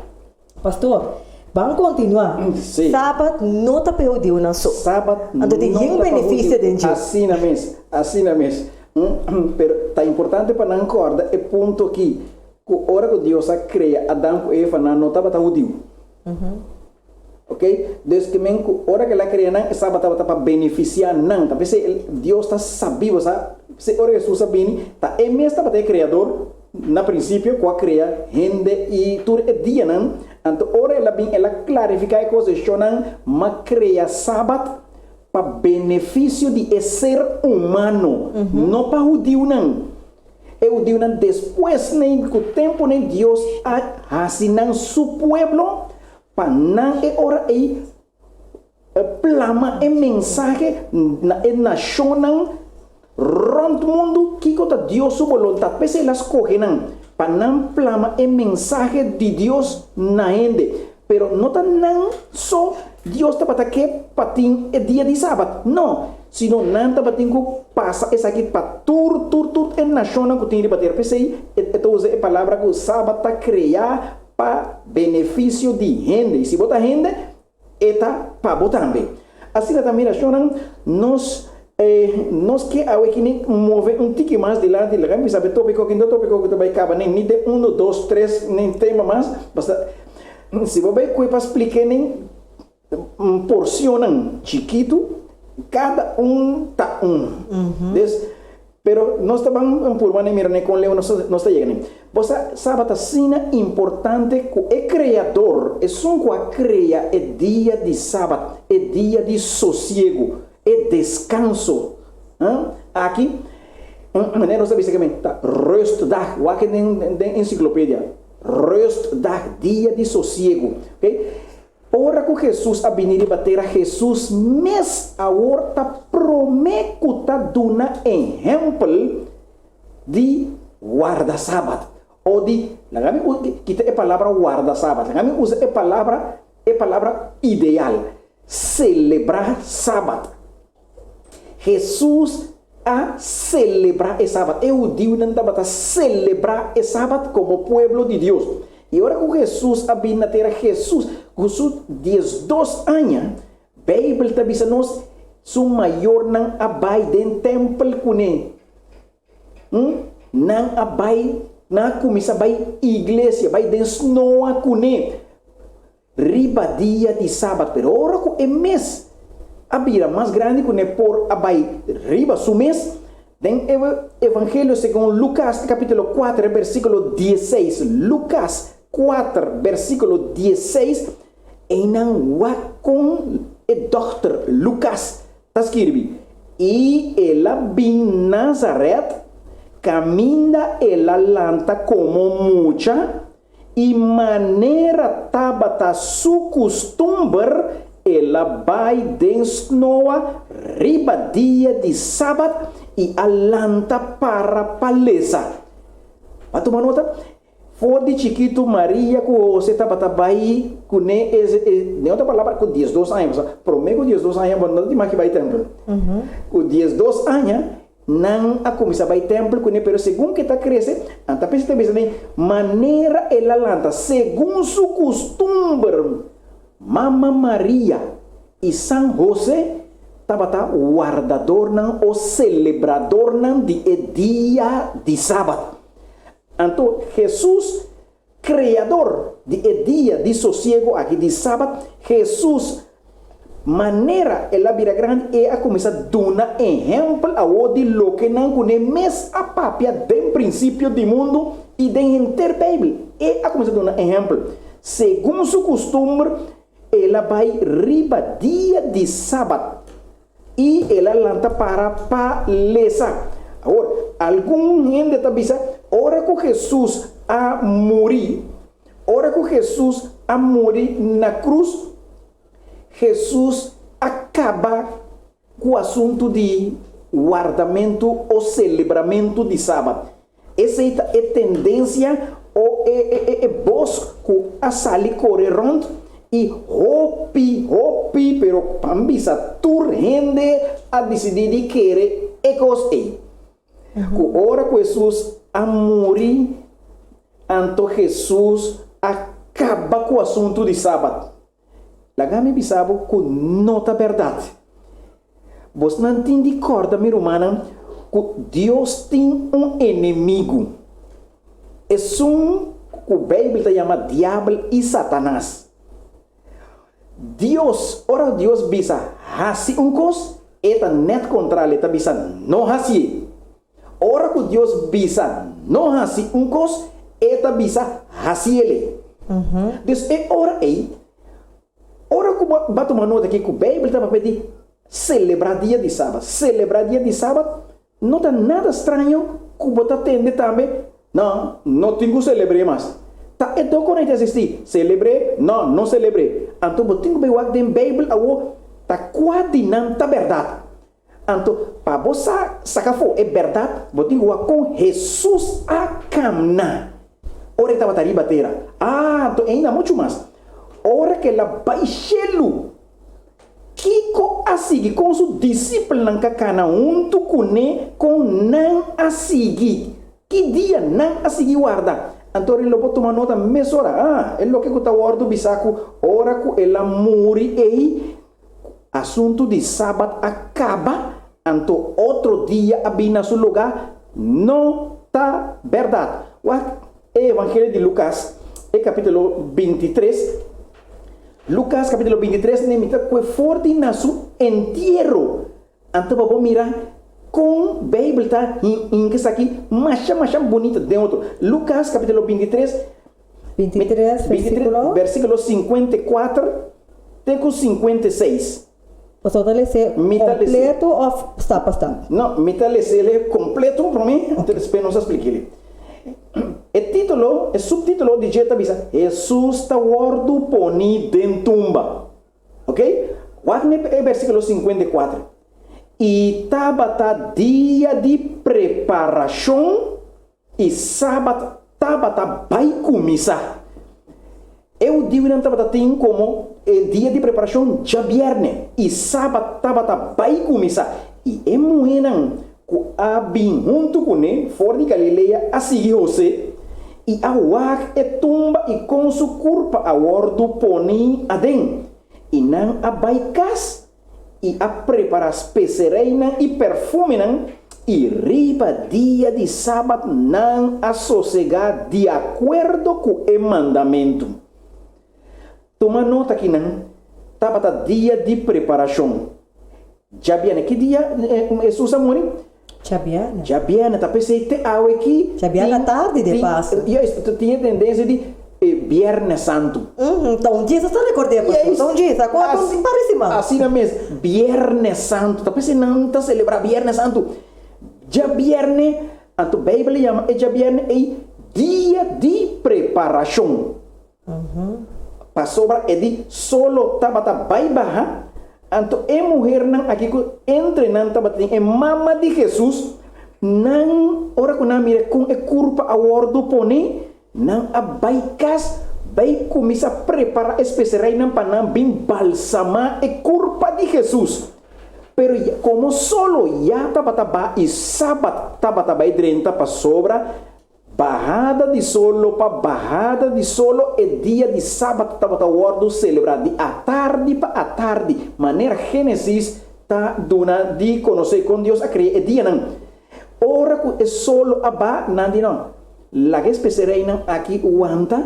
Pastor, ban kontinuá. Sí. Sabat no ta pa e hudiunan so. Sabat Anto tin no yen ta pa benefisio hudiu. den dje. Asina mes, asina mes. Pero ta importante pa nan kòrda e punto akí, ku ora ku Dios a krea Adam ku Eva, nan no tabata hudiu. Ok, dus ke men ku ora ke el a krea nan, e sabat tabata pa benefisiá nan. Ta p'esei el, Dios ta sabí, bo sa, p'esei ora Hesus a bini, ta E mes tabata e Kreador na prinsipio ku a krea hende i tur e dianan. Anto ora El a bin, El a klarifiká e kos, e shonnan, M'a krea sabat pa benefisio di e ser humano, no pa hudiunan. E hudiunan despues nei ku tempu nei Dios a hasi nan su pueblo pa nan e ora ei plama e mensahe na e nashonnan rònt mundu kiko ta Dios su boluntat. P'esei el a skohe nan pa nan plama e mensahe di Dios na hende. Pero no ta nan so Dios tabata ke pa tin e dia di Sabat, no, sino nan tabatin ku pasa esaki pa tur, tur, tur e nashonnan ku tin riba tera. P'esei e ta usa e palabra ku Sabat ta kreá pa benefisio di hende, i si bo ta hende, e ta pa bo tambe. Asina ta mira, shonnan, nos nos ke awe kini move un tiki mas dilanti, laga mi bisa bo e topiko aki, no topiko ku ta bai kaba nen, ni den uno, dos, tres, nen tema mas, basta. Si bo bai kue pa splik'é den porcionnan chikitu, kada un ta un. Des, pero nos ta ban purba na mira ne kon leu nos ta yega ne. Bo sa, Sabat ta asina importante ku e Kreador, esun ku a krea e dia di Sabat, e dia di sosiegu, e deskanso, aki, manera nos ta bisa ke ta rustdag, wak den ensiklopedia. Rustdag, dia di sosiegu. Ok. Ora ku Hesus a bini riba tera, Hesus mes awor ta promé ku ta duna ehèmpel di warda Sabat. O di, laga mi kita e palabra warda Sabat, laga mi usa e palabra, e palabra ideal, selebrá Sabat. Hesus a selebrá e Sabat. E hudiunan tabata selebrá e Sabat komo pueblo di Dios. I ora ku Hesus a bini na tera, Hesus ku su diesdos aña, Beibel ta bisa nos, su mayornan a bai den tèmpel kuné. Nan a bai, nan a kuminsá bai iglesia, bai den snoa kuné. Riba dia di Sabat, pero ora ku e mes a bira mas grandi ku ne por a bai riba su mes, den e Evangelio segun Lukas kapítulo kuater e bersíkulo dieseis, Lukas. kuater versíkulo diesseis, einan wak kon e dòkter Lukas ta skirbi, I el a bin Nazaret, kaminda el a lanta komo mucha, i manera tabata su kustumber, el a bai den snoa riba dia di sabat i a lanta para pa lesa. Bo a tuma nota? For di chikitu Maria ku Hose tabata bai kuné e, den otro palabra, ku diesdos aña, pasobra promé ku diesdos aña bo no ta tin mas ki bai tèmpel. Ku diesdos aña nan a kuminsá bai tèmpel kuné, pero segun ku e ta krese, nan ta pensa ta bisa den manera el a lanta segun su kustumber. Mama Maria i San Hose tabata wardadornan o selebradornan di e dia di sabat. Anto Hesus, Kreador di e dia di sosiego aki di Sabat, Hesus, manera el a bira grandi, e a kuminsá duna ehèmpel awor di loke nan kuné mes a papia den prinsipio di mundu i den henter Beibel. E a kuminsá duna ehèmpel. Segun su kustumber, el a bai riba dia di Sabat. I el a lanta para pa lesa. Awor, algun hende ta bisa, Ora ku Hesus a muri, ora ku Hesus a muri na krus, Hesus a kaba ku asuntu di wardamentu o selebramentu di Sabat. Esei ta e tendensia o e e bos ku a sali kore rònt i hopi, hopi, pero pa mi bisa tur hende a disidí di kere e kos ei. Ku ora ku Hesus a muri, anto Hesus a kaba ku asuntu di Sabat. Laga mi bisa bo ku no ta bèrdat. Bosnan tin di kòrda, mi rumannan, ku Dios tin un enemigu, esun ku Beibel ta yama Diabel i Satanas. Dios, ora Dios bisa hasi un kos, e ta nèt kontrali, e ta bisa no hasié. Ora ku Dios bisa no hasi un kos, e ta bisa hasiele. Dus e ora ei, ora ku bo a tuma nota aki ku Beibel ta papia di selebrá dia di Sabat, selebrá dia di Sabat, no ta nada straño ku bo ta tende tambe, No, no tin ku selebr'é mas. Ta e doko nan ta existí, selebr'é, no, no selebr'é. Anto bo tin ku bai wak den Beibel awor ta kua di nan ta bèrdat. Anto, pa bo sa saka afó e bèrdat, bo tin ku wak kon Hesus a kamna ora e tabata riba tera. Ah, anto ainda muchu mas. Ora ku el a bai shelu, kiko a sigui? Kon su disipelnan ka kana huntu kuné? Kon nan a sigui? Ki dia nan a sigui warda? Anto ri lo bo tuma nota mesora. Ah, e loke ku ta wòrdu bisá ku ora ku el a muri ei, Asuntu di Sabat a kaba, anto otro dia a bin na su lugá? No ta bèrdat. Wak e Evangelio di Lukas, e kapítulo bintitres. Lukas kapítulo bintitres, ne mi ta kue for di na su entiero. Anto pa bo mira kon Beibel ta hinka esaki masha masha bunito den otro. Lukas kapítulo bintitres, 23, versíkulo. Versíkulo 54 te ku 56. Boso ta les'é Mi ta les'é. kompleto òf stap pa stap? No, mi ta les'é kompleto promé, anto despues nos a splik'é. E título, e suptítulo di dje ta bisa, Hesus ta wòrdu poní den tumba. Ok? Wak na e versíkulo 54. I tabata dia di preparashon I Sabat tabata bai kuminsá. E hudiunan tabata tin komo e dia di preparashon djabièrnè, i Sabat tabata bai kuminsá. I e muhénan ku a bin huntu kuné for di Galilea a sigui Hosé, i a wak e tumba i kon su kurpa a wòrdu poní aden. I nan a bai kas i a prepará spesereinan i perfumenan, i riba dia di sabat nan a sosegá di akuerdo ku e mandamentu. Tuma nota ki nan tabata dia di preparashon. Djabièrnè, ki dia Hesus a muri? Djabièrnè. Djabièrnè, ta p'esei te awe ki Djabièrnè tardi de paso. Tin e tendensia di. E Bièrnè Santu. Ta un Jesus ta rekord'é pastor, ta un Jesus, akor ta un par di siman. Asina mes, Bièrnè Santu, ta p'esei nan ta selebrá Bièrnè Santu. Djabièrnè, anto Beibel a yama e djabièrnè ei dia di preparashon. Pasobra e di solo tabata bai baha, anto e muhernan aki ku entre nan tabatin e mama di Hesus, nan ora ku nan a mira kon e kurpa a wòrdu pone, Nan a bai kas, bai kuminsá prepará e spesereinan pa nan bin balsamá e kurpa di Hesus. Pero komo solo ya tabata ba i sabat tabata bai drenta pasobra bahada di solo pa bahada di solo e dia di sabat tabata wòrdu selebrá di atardi pa atardi, manera Génesis ta duna di konosé kon Dios a krea e dianan. Ora ku e solo a ba, nan di no, Laga e spesereinan aki wanta,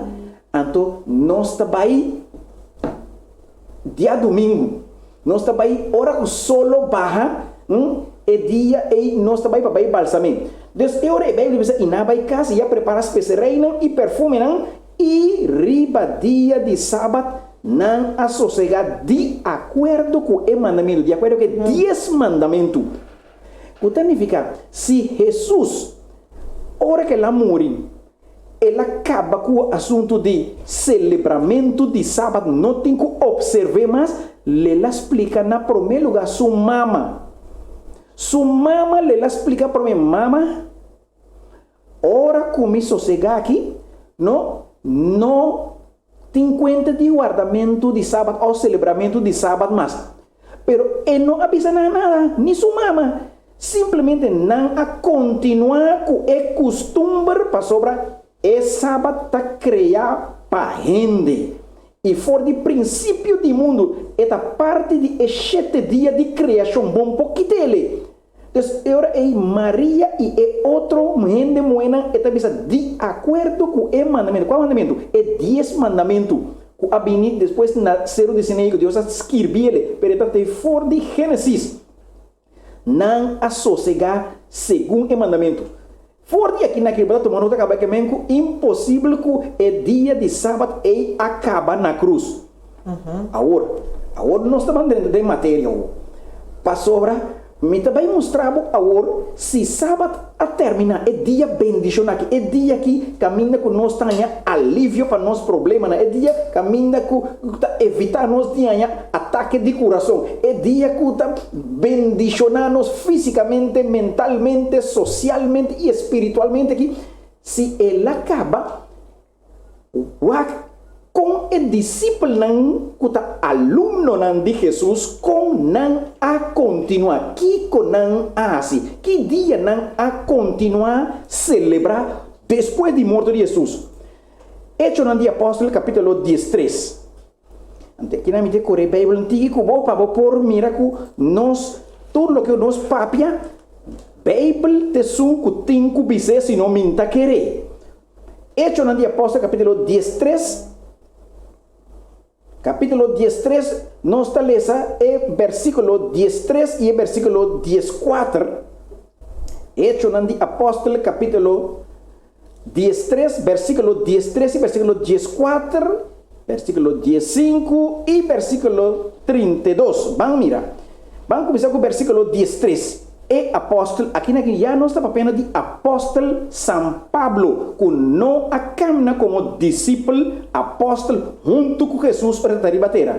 anto nos ta bai diadumingu. Nos ta bai ora ku solo baha, e dia ei nos ta bai pa bai balsam'é. Dus e ora e Beibel ta bisa, I nan a bai kas i a prepará spesereinan i perfumenan, i riba dia di sabat nan a sosegá di akuerdo ku e mandamentu, di akuerdo ku e dies mandamentu. Ku ta nifiká, si Hesus, ora ku el a muri, el a kaba ku asuntu di selebramentu di Sabat, no tin ku opserv'é mas, l'el a splika na promé lugá su mama. Su mama l'el a splika promé, Mama, Ora ku mi sosegá aki, no no tin kuenta di wardamentu di Sabat òf selebramentu di Sabat mas. Pero e no a bisa nan nada, ni su mama. Simplemente nan a kontinuá ku e kustumber pasobra e Sabat ta kreá pa hende. I for di prinsipio di mundu e ta parti di e shete dia di kreashon. Bon por kit'el. Dus e ora ei Maria i e otro hende muhénan e ta bisa di akuerdo ku e mandamentu. Kua mandamentu? E dies mandamentu ku a bini despues na Seru di Sinai ku Dios a skirbi el, pero e tabata ei for di Génesis. Nan a sosegá segun e mandamentu. For di aki na aki bo ta tuma nota kaba ke men ku imposibel ku e dia di Sabat ei a kaba na krus. Awor, awor nos ta ban drenta den materia awor. Pasobra mi ta bai mustra bo awor si Sabat a terminá, e dia bendishoná aki, e dia aki kaminda ku nos ta haña alivio pa nos problemanan, e dia kaminda ku ta evitá nos di haña atake di kurason, e dia ku ta Bendishoná nos físikamente, mentalmente, sosialmente i espiritualmente aki, si el a kaba, wak kon e disipelnan ku ta alumnonan di Hesus kon nan a kontinuá, kiko nan a hasi, ki dia nan a kontinuá selebrá despues di morto di Hesus. Echonan di Apòstel kapítulo diestres. Ante kina mi te kore Beibel un tiki ku bo pa bo por mira ku nos tur loke nos papia, Beibel ta esun ku tin ku bis'é sino mi n'ta kere. Echonan di Apòstel kapítulo diestres, kapítulo diestres nos ta lesa e bèrsikulo diestres i e bèrsikulo dieskuater. Echonan di Apòstel kapítulo Diestres, versíkulo diestres i versíkulo dieskuater, versíkulo diessinku i versíkulo trintedos. Ban mira. Ban kuminsá ku versíkulo diestres. E apòstel, aki na aki ya nos ta papiando di apòstel San Pablo, ku no a kamna komo disipel, apòstel, huntu ku Hesus ora ta riba tera.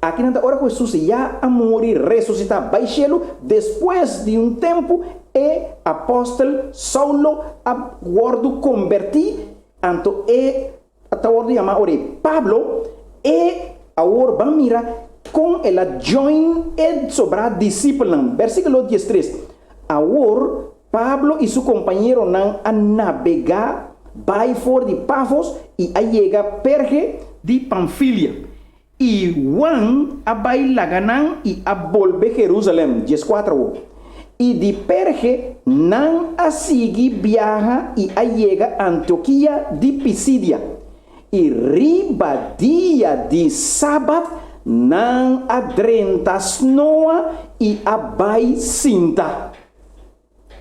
Akinan ta ora ku Hesus ya a muri, resusitá, bai shelu. Despues di un tempu, e apòstel Saulo a wòrdu kombertí, anto e ta wòrdu yamá ora ei Pablo. E awor ban mira kon el a djòin e sobrá disipelnan. Bèrsikulo diestres, Awor Pablo i su kompañeronan a nabegá bai for di Pafos i a yega Perge di Pamfilia. I Juan a bai laga nan i a bolbe Jerusalem, dieskuater awo. I di Perge nan a sigui biaha i a yega Antiokia di Pisidia. I riba dia di Sabat nan a drenta snoa i a bai sinta.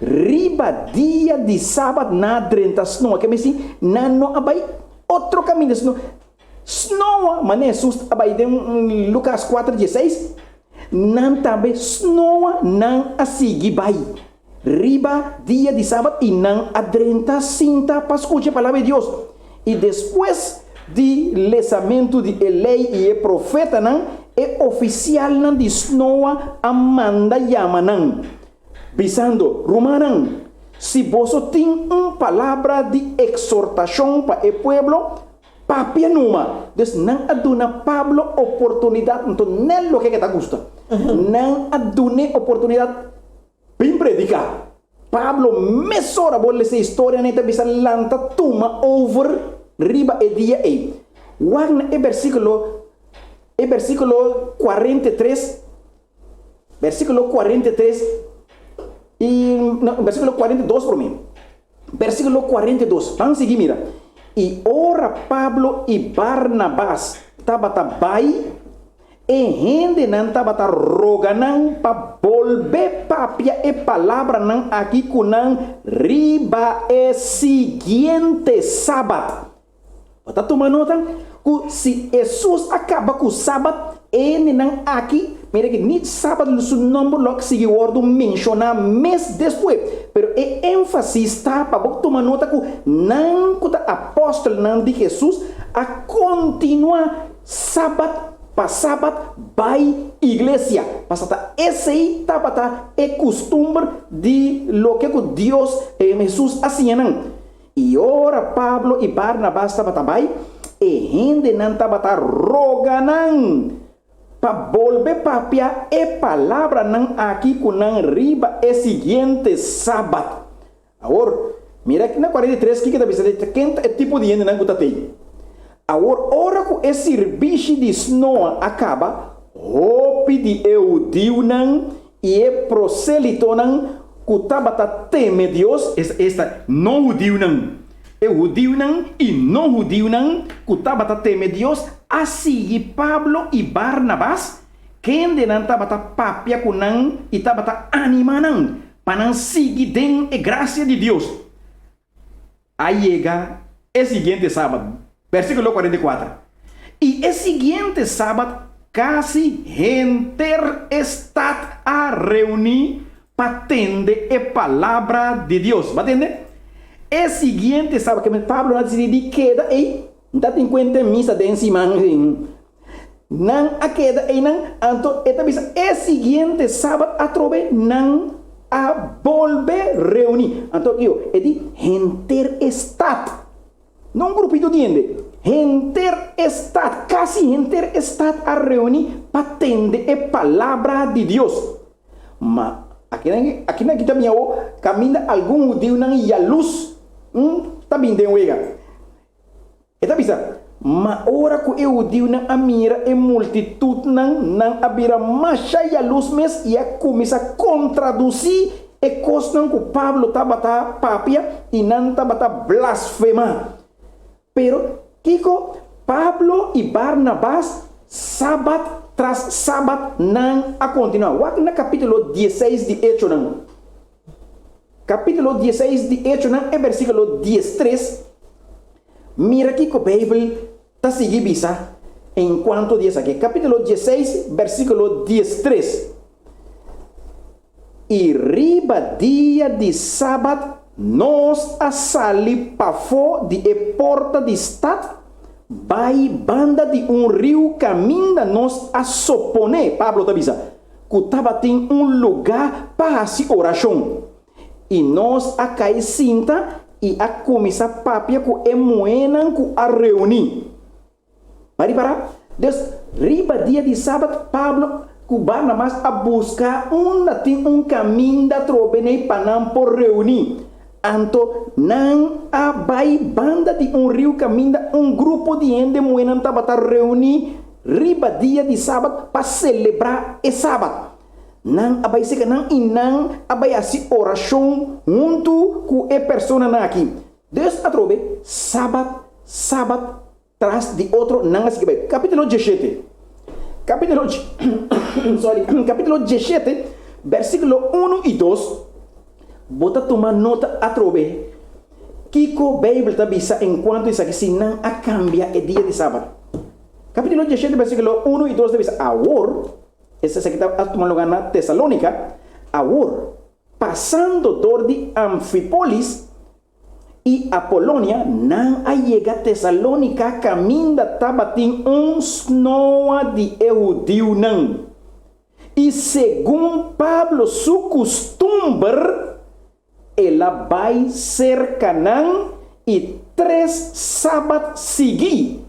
Riba dia di Sabat nan a drenta snoa, ke mester nan no a bai. otro kaminda sino snoa, manera Hesus a bai den Lukas kuater dieseis, nan tambe snoa nan a sigui bai riba dia di sabat i nan a drenta sinta pa skucha e palabra di Dios. I despues di lesamentu di e Lei i e Profetanan, e ofisialnan di snoa a manda yama nan, bisando, Rumannan, si boso tin un palabra di eksortashon pa e pueblo, papia numa. Dus nan a duna Pablo oportunidat, anto nèt loke ke ta gusta. Nan a dun'é oportunidat bin prediká. Pablo mesora bo lesa e historia nan e ta bisa lanta tuma over riba e dia ei. Wak na e bersikulo e bersikulo 43 bersikulo 43 i no bersikulo 42 prome bersikulo 42 ban sigui mira i ora Pablo i Barnabas tabata bai E hendenan tabata roga nan pa bolbe papia e palabranan aki ku nan riba e siguiente Sabat. Bo ta tuma nota ku si Hesus a kaba ku Sabat, e hendenan aki, mira ki ni Sabat su nòmber lo a sigui wòrdu menshoná mes despues. Pero e énfasis ta pa bo tuma nota ku nan ku ta apòstelnan di Hesus a kontinuá Sabat pa sabat bai iglesia, pasobra ta esei tabata e kustumber di loke ku Dios, Hesus, a siña nan. I ora Pablo i Barnabas tabata bai, e hendenan tabata roga nan pa bolbe papia e palabranan aki ku nan riba e siguiente sabat. Awor, mira aki na 43 kiko ta bisa di ken ta e tipo di hendenan ku ta tei. Awor, ora ku e sirbishi di snoa a kaba, hopi di e hudiunan i e proselitonan ku tabata teme Dios, esta, no hudiunan, e hudiunan i no hudiunan ku tabata teme Dios a sigui Pablo i Barnabas, kendenan tabata papia ku nan i tabata animá nan pa nan sigui den e grasia di Dios. A yega e siguiente sabat, versíkulo 44, I e siguiente sabat kasi henter e stat a reuní pa tende e palabra di Dios. Bo a tende? E siguiente sabat, ke Pablo a disidí di keda ei, N ta tin kuenta e misa den siman. Nan a keda einan, anto e ta bisa e siguiente sabat atrobe nan a bolbe reuní. Anto kiko? E di henter e stat, no un grupito di hende, henter e stat, kasi henter e stat a reuní pa tende e palabra di Dios. Ma akinan akinan kita bin awo kaminda algun hudiunan yalus ta bin den wega. E ta bisa, Ma ora ku e hudiunan a mira e multitutnan, nan a bira masha yalus mes i a kuminsá kontradusí e kosnan ku Pablo tabata papia i nan tabata blasfemá. Pero, kiko Pablo i Barnabas sabat tras sabat nan a kontinuá? Wak na kapítulo dieseis di Echonan. Kapítulo dieseis di Echonan e versíkulo diestres, mira kiko Beibel ta sigui bisa enkuanto di esaki. Kapítulo dieseis, versíkulo diestres, I riba dia di sabat nos a sali pafó di e porta di stat bai banda di un riu kaminda nos a soponé, Pablo ta bisa, ku tabatin un lugá pa hasi orashon, i nos a kai sinta i a kuminsá papia ku e muhénan ku a reuní. Bo a ripará? Dus, riba dia di sabat, Pablo ku Barnabas a buska unda tin un kaminda trobe nei pa nan por reuní. Anto nan a bai banda di un riu kaminda un grupo di hende muhénan tabata reuní riba dia di sabat pa selebrá e sabat. Nan a bai seka nan i nan a bai hasi orashon huntu ku e personanan aki. Dus atrobe, sabat, sabat tras di otro nan a sigui bai. Kapítulo diesshete, kapítulo, sorry, kapítulo diesshete, bèrsikulo unu i dos, bo ta tuma nota atrobe. Kiko Beibel ta bisa enkuanto esaki si nan a kambia e dia di sabat? Kapítulo diesshete bèrsikulo unu i dos ta bisa, Awor, esaki ta a tuma lugá na Tesalónika, awor, pasando dor di Amfipolis i Apolonia, nan a yega Tesalónika kaminda tabatin un snoa di e hudiunan. I segun Pablo su kustumber, el a bai serka nan i tres sabat sigui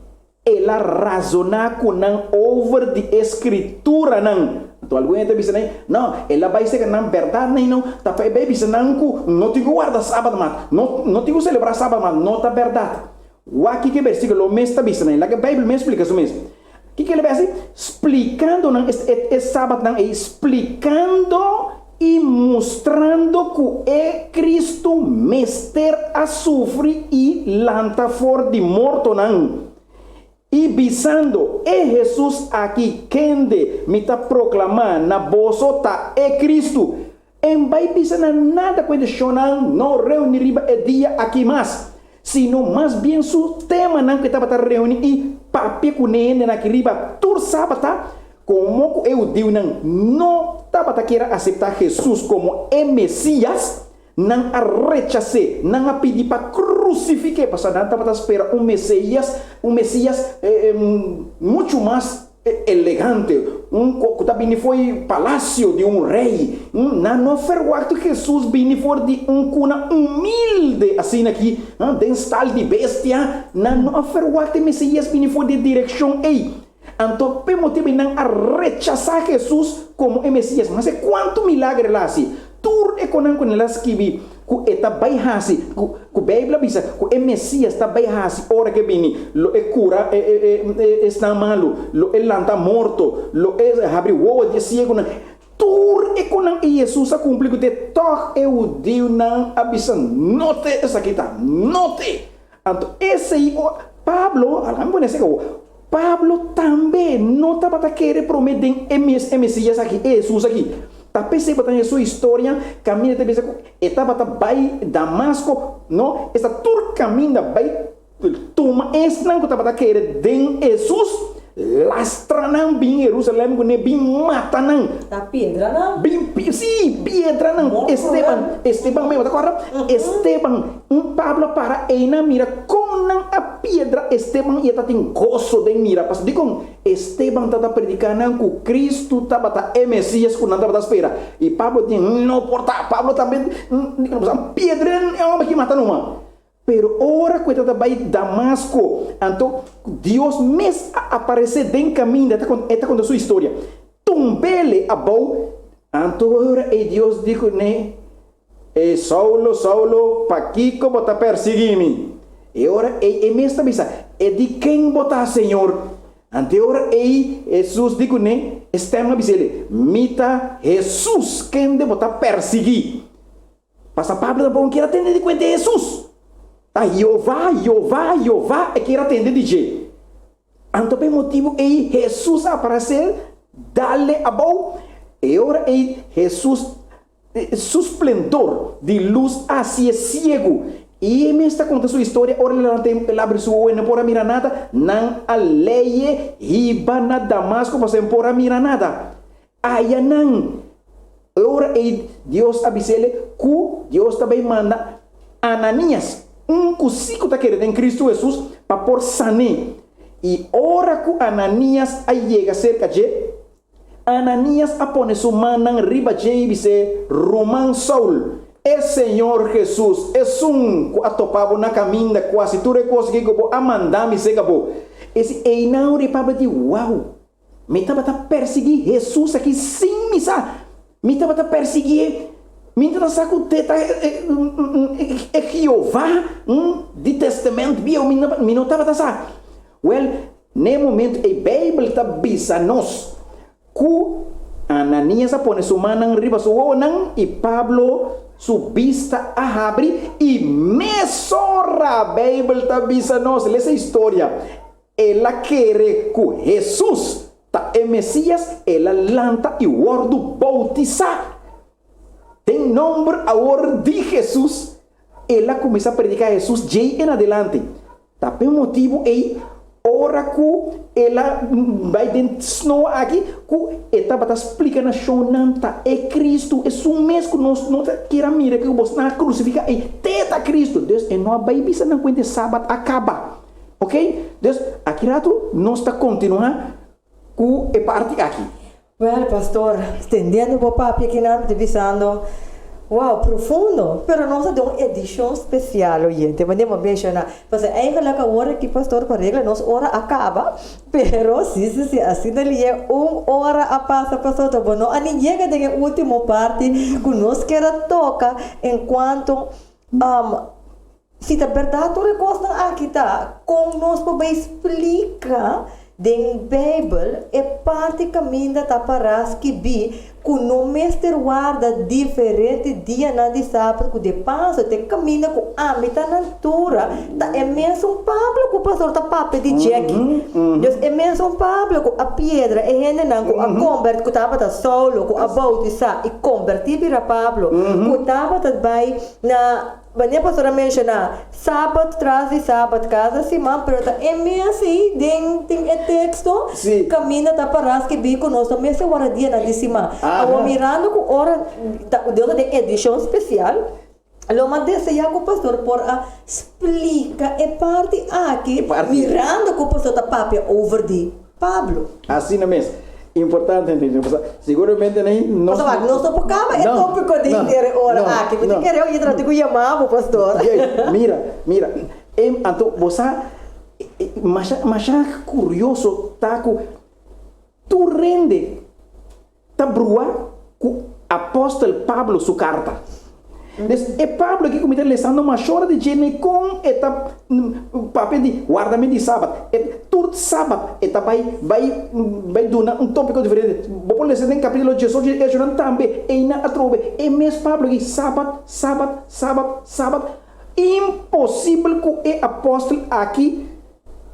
el a razoná ku nan over di e Skrituranan. Anto algun hende ta bisa nan, No, el a bai serka nan bèrdat nei no, ta pa e bai bisa nan ku no tin ku warda sabat mas, no no tin ku selebrá sabat mas. No ta bèrdat. Wak kiko e bersíkulo mes ta bisa nan. Laga e Beibel mes splika su mes. Kiko el a hasi? Splikando nan e sabatnan ei, splikando i mustrando ku e Kristu mester a sufri i lanta for di mortonan, i bisando, E Hesus aki kende mi ta proklamá na boso ta e Kristu. En bai bisa nan nada ku e deshonnan no reuni riba e dia aki mas, sino mas bien su temanan ku e tabata reuni i papia ku ne hendenan aki riba tur sabata, komo ku e hudiunan no tabata kier a aseptá Hesus komo e Mesias, nan a rechas'é, nan a pidi pa krusifik'é, pasobra nan tabata spera un Mesias, un Mesias muchu mas elegante, un ku ta bini for di palasio di un rei. Nan no ferwagt Hesus bini for di un kuna humilde asina aki, den stal di bestia. Nan no a ferwagt e Mesias bini for di e direkshon ei. Anto p'e motibu ei nan a rechasá Hesus komo e Mesias. Maske kuantu milager el a hasi, Tur e konan ku el a skibi ku e ta bai hasi, ku Beibel a bisa ku e Mesias ta bai hasi ora ku e bini, lo e kura esnan malu, lo e lanta morto, lo e habri wowo di e siegunan. Tur e konan e Hesus a kumpli ku te, tòg e hudiunan a bisa, No te esaki ta, no te! Anto esei o Pablo, a mi pone esei awo, Pablo tambe no tabata kere prome den e mes e Mesias aki, e Hesus aki. Ta p'esei bo ta haña su historia kaminda e ta bisa ku e tabata bai Damasko, no, esta tur kaminda bai tuma esnan ku tabata kere den Hesus, lastra nan bin Herusalèm kuné, bin mata nan. Ta piedra nan. Bin, sí, piedra nan. Morto Esteban, nan. Esteban, mi bo ta kòrda? Esteban, un Pablo a para einan mira kon nan a piedra Esteban i e tatin goso den mira. Pasobra dikon? Esteban tabata prediká nan ku Kristu tabata e Mesías ku nan tabata spera. I Pablo tin, No por ta! Pablo tambe, piedra e hòmber aki mata numa. Pero ora ku e tabata bai Damasko, anto Dios mes a aparesé den kaminda, e ta konta su historia. Tumb'el abou, anto ora ei Dios di kuné, E Saulo, Saulo, pakiko bo ta persiguí mi? E ora ei e mes ta bisa, E di ken bo ta, Señor? Anto e ora ei Hesus di kuné, e stèm a bis'el, Mi ta Hesus, kende bo ta persiguí. Pasa Pablo tampoko kier a tende di kuenta Hesus. Ta Jehová, Jehová, Jehová e kier a tende di dje. Anto pa e motibu ei Hesus a aparesé dale abou. E ora ei Hesus su splendor di lus a hasié siegu. I e mes ta konta su historia ora el a lanta el abri su ojo e no por a mira nada. Nan a leye hiba na Damasco pasobra e no por a mira nada. Aya nan. E ora ei Dios a bis'el ku Dios ta bai manda Ananias, un ku sí ku ta kere den Kristu Hesus, pa por san'é. I ora ku Ananias a yega serka dje, Ananias a pone su mannan riba dje i bis'é, Ruman Saul, e Señor Hesus, esun ku a topa bo na kaminda ku hasi tur e kos aki ku bo a manda mi seka bo. Esi einan ora e papia di, Wou! Mi tabata persiguí Hesus aki sin mi sa. Mi tabata persiguié. Mi tabata sa ku te ta e Jehová di Testament Bieu. Mi no tabata sa. Wèl, na e momentu ei Beibel ta bisa nos ku Ananias a pone su mannan riba su wowonan i Pablo su bista a habri i mesora Beibel ta bisa nos, lesa e historia, El a kere ku Hesus ta e Mesias, el a lanta i wòrdu boutisá den nòmber awor di Hesus. El a kuminsá prediká Hesus djei en adelante. Ta p'e motibu ei, ora ku el a bai den snoa aki, ku e tabata splika na shonnan ta e Kristu, esun mes ku nos no ta kier a mira ku bosnan a krusifiká ei, t'e ta Kristu. Dus e no a bai bisa nan kuenta e sabat a kaba. Oke? Dus aki ratu nos ta kontinuá ku e parti aki. Wel, pastor, tendiendo bo papia kinan mi ta bisando, wow, profundo, pero nos ta den un edicion special, oyente, manera bo a menciona, pasobra eigenlijk awor aki, pastor, pa regla nos ora a caba, pero si, si, si, asina liye un ora a pasa, pastor, bo no a ni yega den e ultimo parti cu nos kier a toca en cuanto, Si ta bèrdat tur e kosnan aki ta, kon nos por bai splika den Beibel e parti kaminda ta pará skibí ku no mester warda diferente dianan di sabat ku de paso te kaminda ku ami ta na altura ta e mesun Pablo ku pastor ta papia di djeki. Dus e mesun Pablo ku a piedra e hendenan ku a kombertí ku tabata Saulo ku a boutisá i kombertí bira Pablo ku tabata bai na Wanneer pastor a menshoná sabat tras di sabat kada siman, pero ta e mes ei den den e teksto kaminda ta pará skibí ku nos ta mester wara dianan di siman. Awor mirando ku ora ta Dios ta den edishon spesial, lo mas deseá ku pastor por a splika e parti aki mirando ku pastor ta papia over di Pablo. Asina mes. Importante hende. Pasobra seguramente nei nos. Pasobra nos no por caba e topico di henter e ora aki. Mi ta kere oye trata cu yama bo, pastor. Juist. Mira, mira. E, anto bo sa, masha, masha curioso ta cu tur hende ta brua ku apòstel Pablo su karta. Des, e Pablo aki ku mi ta lesando mashora di dje ne kon e ta papia di wardament di sabat. E tur sabat e ta bai bai bai duna un topiko diferente. Bo por lesa den kapitulo diesocho di Echonan tambe einan atrobe e mes Pablo aki sabat, sabat, sabat, sabat. Imposibel ku e apòstel aki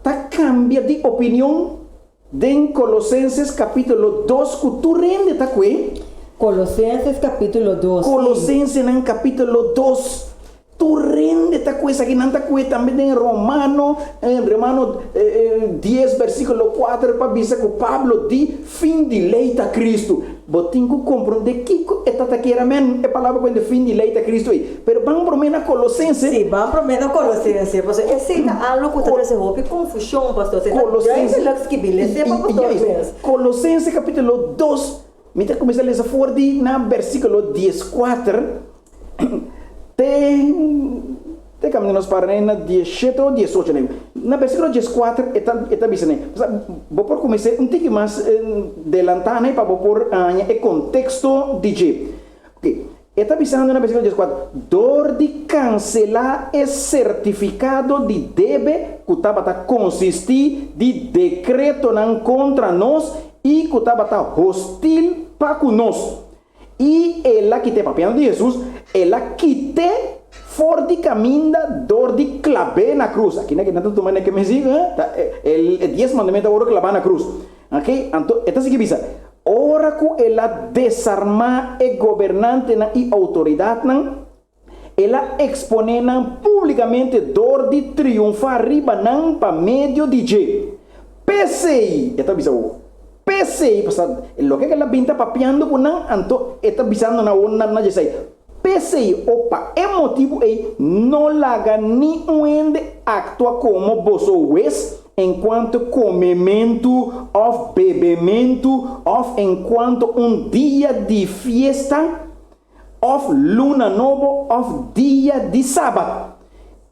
ta kambia di opinion. Den Colosenses capítulo dos cu tur hende ta cue. Colosenses capítulo dos, sí. Colosensenan capítulo dos, tur hende ta cue esaki, nan ta cue tambe den Romano, Romano dies versiculo cuater pa bisa cu Pablo di fin di ley ta Cristo. Bo tin cu comprende kico e ta ta kier amen e palabra cu hende fin di ley ta Cristo ey. Pero ban prome na Colosense. Sí, ban prome na Colosense, pasobra esey ta algo cu ta trece hopi confusion, pastor. Esey ta duidelijk skibi. Lese pa pastor mes. Colosense capitulo dos, mi ta cuminsa lesa for di na versiculo dieskuater te te caminda nos para na dieshete o diesocho. Na versiculo dieskuater e ta e ta bisa ne, bo por cuminsa un tiki mas delanta ne pa bo por haña e contexto di dje. Ok. E ta bisando na versíkulo dieskuater, Dor di kanselá e sertifikado di debe ku tabata konsistí di dekretonan kontra nos i ku tabata hostil pa ku nos. I el a kit'é, papiando di Hesus, el a kit'é for di kaminda dor di klab'é na krus. Aki nan ta tuma nan ke mes di, ta e dies mandamentu a wòrdu klabá na krus. Oke, anto e ta sigui bisa, Ora ku el a desarmá e gobernantenan i outoridatnan, el a eksponé nan públikamente dor di triunfá riba nan pa medio di dje. P'esei, e ta bisa awor, p'esei, pasobra loke ku el a bin ta papiando ku nan, anto e ta bisando nan awor na djesei, p'esei o pa e motibu ei, no laga ni un hende aktua komo boso hues, enkuanto komementu òf bebementu òf enkuanto un dia di fiesta òf luna nobo òf dia di sabat,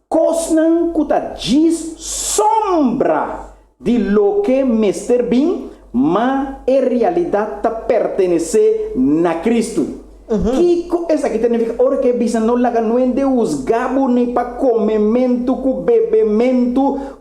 kosnan ku ta djis sombra di loke mester bin, ma e realidat ta pertenesé na Kristu. Kiko esaki ta nifiká ora ku e bisa no laga nuen de husgá bo ni pa komementu ku bebementu,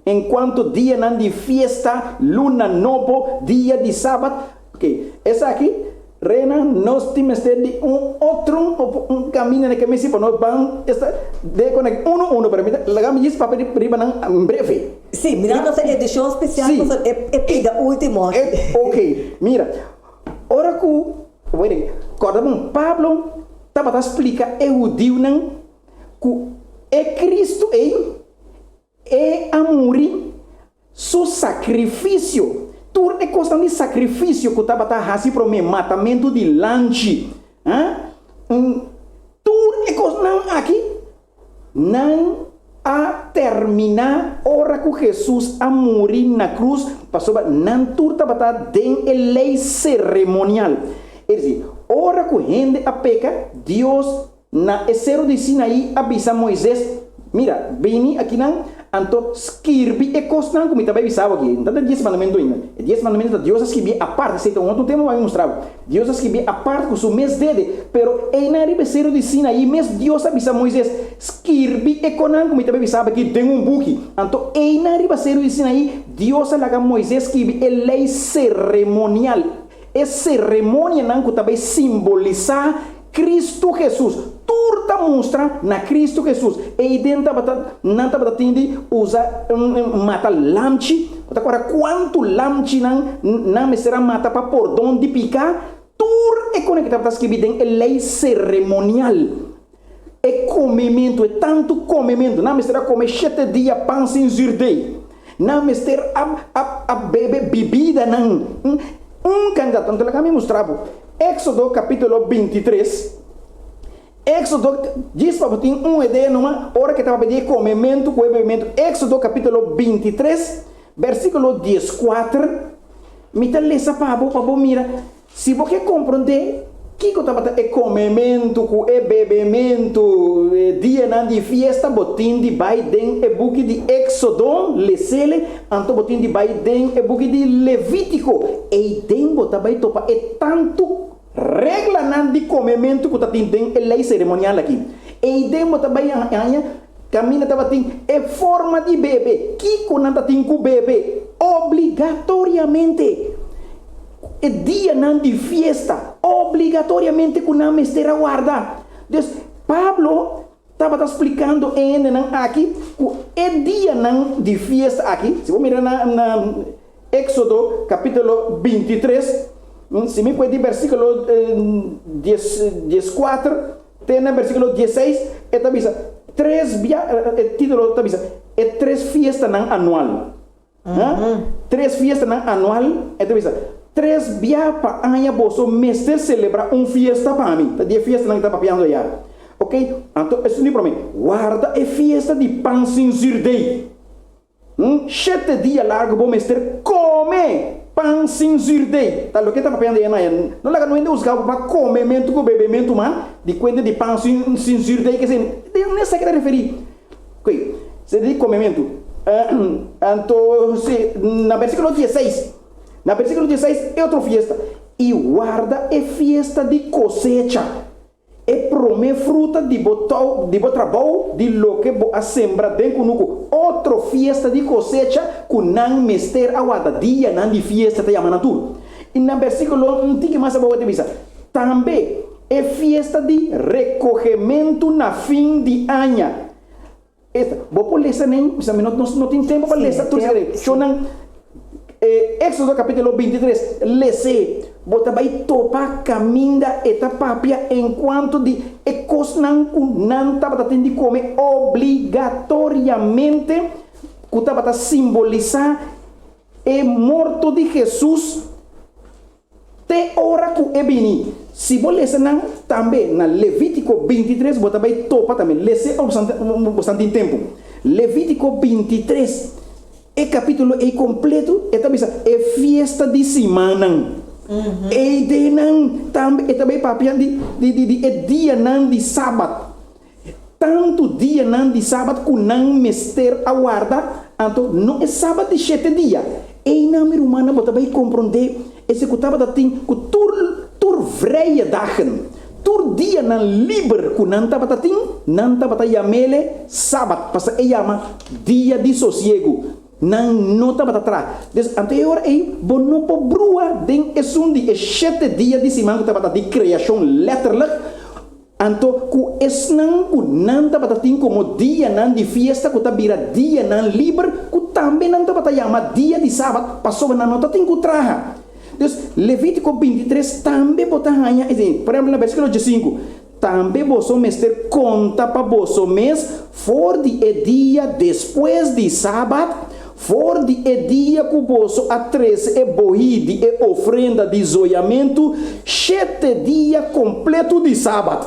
enkuanto dianan di fiesta, luna nobo, dia di sabat? Ok, esaki, Reina, nos tin mester di un otro un kaminda na ke mester pa nos ban esta de konek uno uno, pero mi ta laga mi djis papia riba nan breve. Sí, mira nos e edishon spesial pasobra e pida ultimo aki. Ok, mira, ora ku Wede, kòrda bon, Pablo tabata splika e hudiunan Ku e Kristu ei, e a muri, su sakrifisio, tur e kosnan di sakrifisio ku tabata hasi promé, matamentu di lanchi, tur e kosnan aki, nan a terminá ora ku Hesus a muri na krus, pasobra nan tur tabata den e lei seremonial. Es disi, ora ku hende a peka, Dios Na e seru di Sinaí a bisa Moises, Mira, bini akinan, anto skirbi e kosnan ku mi ta bai bisa bo aki. No ta e Dies Mandamentu ainda. E Dies Mandamentu ta Dios a skibié apart. Esei ta un otro tema ku a mi mustra bo. Dios a skibié apart ku su mes dede. Pero einan riba e seru di Sinaí mes Dios a bisa Moises, Skirbi e konan ku mi ta bai bisa bo aki den un buki. Anto einan riba seru di Sinaí Dios a laga Moises skibi e lei seremonial, e seremonianan ku ta bai simbolisá Cristo Jesus. Tur ta mustra na Cristo Jesus. Eiden tabata, nan tabata tin di usa mata lamchi. Bo ta kòrda kuantu lamchinan nan mester a mata pa pordon di piká? Tur e kone ku tabata skibí den e lei seremonial. E komementu, e tantu komementu, nan mester a kome shete dia pan sin zürdei. Nan mester a a a bebe bibidanan. Un kandidat, anto laga mi mustra bo Éxodo kapítulo 23. Éxodo, djis pa bo tin un idea numa, ora ke ta papia di e komementu ku e bebementu. Éxodo kapítulo 23, versíkulo 14, mi ta lesa pa bo, pa bo mira. Si bo ke komprondé kiko tabata e komementu ku e bebementu e dianan di fiesta, bo tin di bai den e buki di Éksodo, les'ele, anto bo tin di bai den e buki di Levítiko. Eiden bo ta bai topa e tantu reglanan di komementu ku ta tin den e lei seremonial aki. Eiden bo ta bai haña kaminda tabatin e forma di bebe, kiko nan ta tin ku bebe obligatoriamente. E dianan di fiesta obligatoriamente ku nan mester a warda. Dus, Pablo tabata splikando e hendenan aki ku e dianan di fiesta aki, si bo mira na na Éksodo kapítulo 23, si mi pue di versíkulo dies dieskuater te na versíkulo diesseis, e ta bisa tres bia, e título ta bisa e tres fiestanan anual. Tres fiestanan anual, e ta bisa, Tres bia pa aña boso mester selebrá un fiesta pa mi. Ta di e fiestanan ki ta papiando ayá. Oke, anto esun di promé, warda e fiesta di pan sin zürdei. Shete dia largu bo mester kome pan sin zürdei. Ta loke ta papiando ayá na ayá. No laga no hende husgá bo pa komementu ku bebementu, ma di kuenta di pan sin zürdei ke esei. Den esaki ta referí. Oke, se di komementu. Anto si na versíkulo dieseis, na versíkulo dieseis e otro fiesta, I warda e fiesta di kosecha, e promé fruta di bo tou, di bo trabou, di loke bo a sembra den kunuku. Otro fiesta di kosecha ku nan mester a warda, dianan di fiesta ta yama nan tur. I na versíkulo un tiki mas abou e ta bisa, Tambe e fiesta di rekohementu na fin di aña. Esta, bo por lesa nen, mi sa mi no no tin tempu pa lesa tur esaki. Shownan Éxodo capítulo 23, les'é, bo ta bai topa kaminda e ta papia enkuanto di e kosnan ku nan tabata tin di kome obligatoriamente ku tabata simbolisá e morto di Hesus Te ora ku e bini. Si bo lesa nan tambe na Levítiko 23, bo ta bai topa tambe. Les'é ora bo stan tin tempu. Levítiko 23, e kapítulo ei kompletu, e ta bisa e fiesta di simannan. Ei den nan tambe e ta bai papia di di e dianan di sabat. Tantu dianan di sabat ku nan mester a warda, anto no e sabat di shete dia. Einan, mi rumannan, bo ta bai komprondé esei ku tabata tin ku tur tur vrije dagen, tur dianan liber ku nan tabata tin, nan tabata yam'ele sabat, pasobra e yama dia di sosiegu. Nan no tabata traha. Dus, anto e ora ei bo no por brua den esun di e shete dia di siman ku tabata di kreashon lèterlik, Anto ku esnan ku nan tabata tin komo dianan di fiesta ku ta bira dianan liber, ku tambe nan tabata yama dia di sabat, pasobra nan no ta tin ku traha. Dus, Levítiko 23 tambe bo ta haña esei. Por ehèmpel, na versíkulo 15. Tambe boso mester konta pa boso mes for di e dia despues di sabat, for di e dia ku boso a trese e bohí di e ofrenda di zoyamentu, shete dia kompletu di sabat.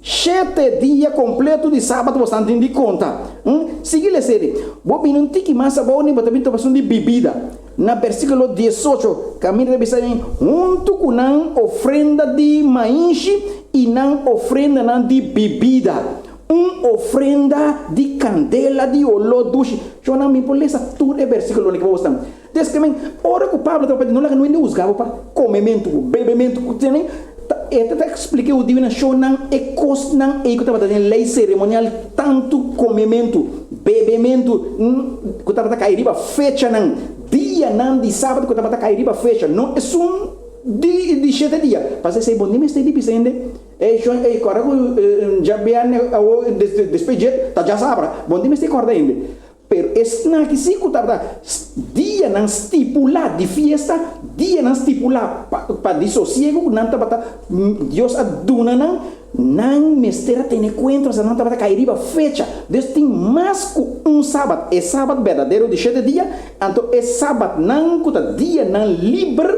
Shete dia kompletu di sabat boso ta tin di konta. Sigui lesa di. Bo bini un tiki mas abou ni bo ta bin topa esun di bibida. Na bersíkulo diesocho, kaminda ta bisa den, Huntu ku nan ofrenda di mainshi i nan ofrendanan di bibida, un ofrenda di kandela di oló dushi. Shonnan, mi por lesa tur e bersíkulonan ki bo ta. Deskemen, ora ku Pablo tabata papia, no laga no hende husga bo pa komementu ku bebementu ku tene, ta e ta eksplika e hudiunan, Shonnan, e kosnan ei ku tabata den lei seremonial, tantu komementu, Bebementu ku tabata kai riba fechanan, dianan di sabat ku tabata kai riba fecha, no esun di di shete dia. Pasa esei bo ni mester di bisa hende, Ey shon, ey kòrda ku djabièrnè awo despues dje ta djasabra. Bo ni mester kòrda hende. Pero esnan aki si ku tabata dianan stipulá di fiesta, dianan stipulá pa di sosiegu ku nan tabata Dios a duna nan, Nan mester a tene kuenta pasobra nan tabata kai riba fecha. Dios tin mas ku un sabat, e sabat berdadero di shete dia, anto e sabatnan ku ta dianan liber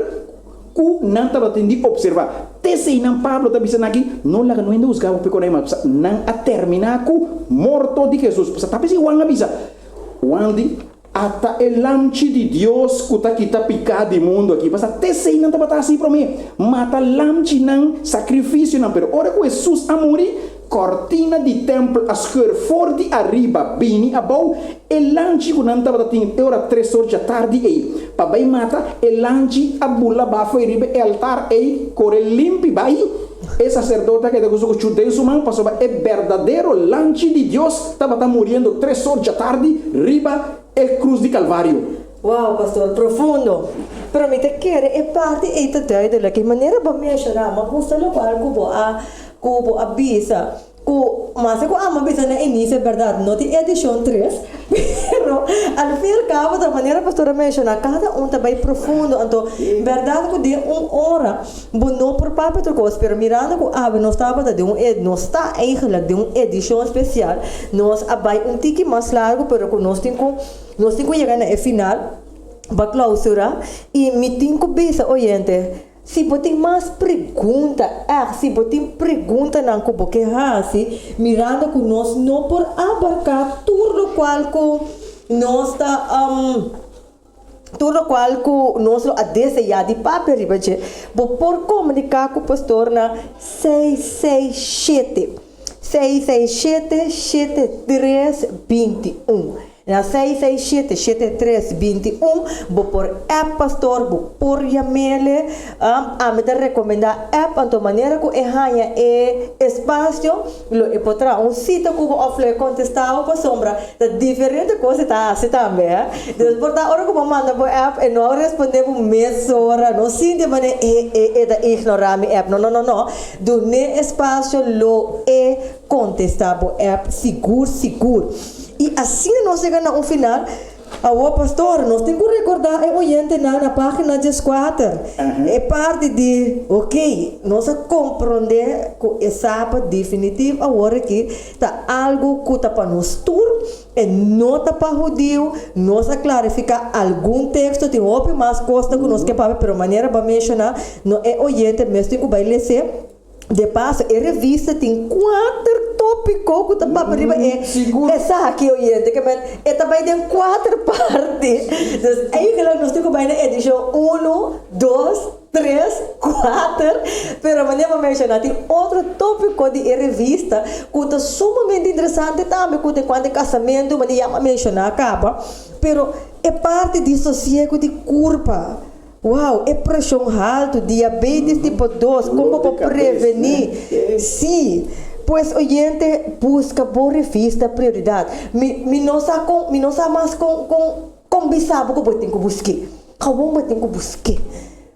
ku nan tabatin di opservá. T'eseinan Pablo ta bisa nan aki, No laga no hende husga bo p'e mas, pasobra nan a terminá ku morto di Hesus. Pasobra ta p'esei Juan a bisa, Juan di, Ata e Lamchi di Dios ku ta kita piká di mundu aki. Pasobra t'esei nan tabata hasi promé, mata lamchinan, sakrifisionan. Pero ora ku Hesus a muri, kòrtina di tèmpel a skeur for di ariba bini abou. E lamchi ku nan tabata tin e ora tres or djatardi ei pa bai mata, e lamchi a bula bafo ei riba e altar ei, kore limpi bai. E saserdote a keda ku su kuchú den su man, pasobra e berdadero Lamchi di Dios tabata muriendo tres or djatardi riba e krus di Kalvario. Wow, pastor, profundo. Pero mi ta kere e parti ei ta duidelijk. E manera bo a menshoná, mi a gusta lokual ku bo a ku bo a bisa. Ku maske ku amo a bisa na inicio berdad no tin edicion tres, pero al fin y al cabo ta manera pastor a menciona cada un ta bay profundo anto berdad ku den un ora bo no por papia tur cos pero mirando ku awe nos tabata den un nos ta eigenlijk den un edicion especial nos a bay un tiki mas largo pero ku nos tin ku nos tin ku yega na e final pa clausura y mi tin ku bisa oyente. Si bo tin mas pregunta, ègt, si bo tin preguntanan ku bo ke hasi, mirando ku nos no por abarká tur lokual ku nos ta, tur lokual ku nos lo a deseá di papia riba dje, bo por komuniká ku pastor na 667, 667 7321. Na 667 73 21 bo por app pastor, bo por yamele. Ami ta recomenda app anto manera cu e haña e espacio lo e por traha un cita cu bo of lo e contesta bo pasobra ta diferente cos e ta haci tambe he. Dus por ta ora cu bo manda bo app e no a responde bo mesora no sinti manera e e e ta ignora mi app no no no no dune espacio lo e contesta bo app sigur sigur. I asina nos yega na un final. Awor, pastor, nos tin ku rekordá e oyentenan na página dieskuater, e parti di, Ok, nos a komprondé ku e Sabat definitif awor aki ta algu ku ta pa nos tur, e no ta pa hudiu. Nos a klarifiká algun teksto, tin hopi mas kosnan ku nos ke papia, pero manera bo a menshoná, no e oyente mes tin ku bai les'é. De paso, e revista tin kuater tópiko ku ta papia riba e esaki, oyente, ke men e ta bai den kuater parti. Dus eigenlijk nos tin ku bai na edishon unu, dos, tres, kuater, pero manera bo menshoná tin otro tópiko di e revista ku ta sumamente interesante tambe ku ta enkuanto e kasamentu, manera ya bo a menshoná kaba, pero e parti di sosiego di kurpa. Wow, e preshon haltu, diabetes tipo dos, kon bo por prevení? Sí. Pues oyente, buska bo revista Prioridad. Mi mi no sa kon, mi no sa mas kon kon kon bisa bo ku bo tin ku busk'é. Gewoon bo tin ku busk'é.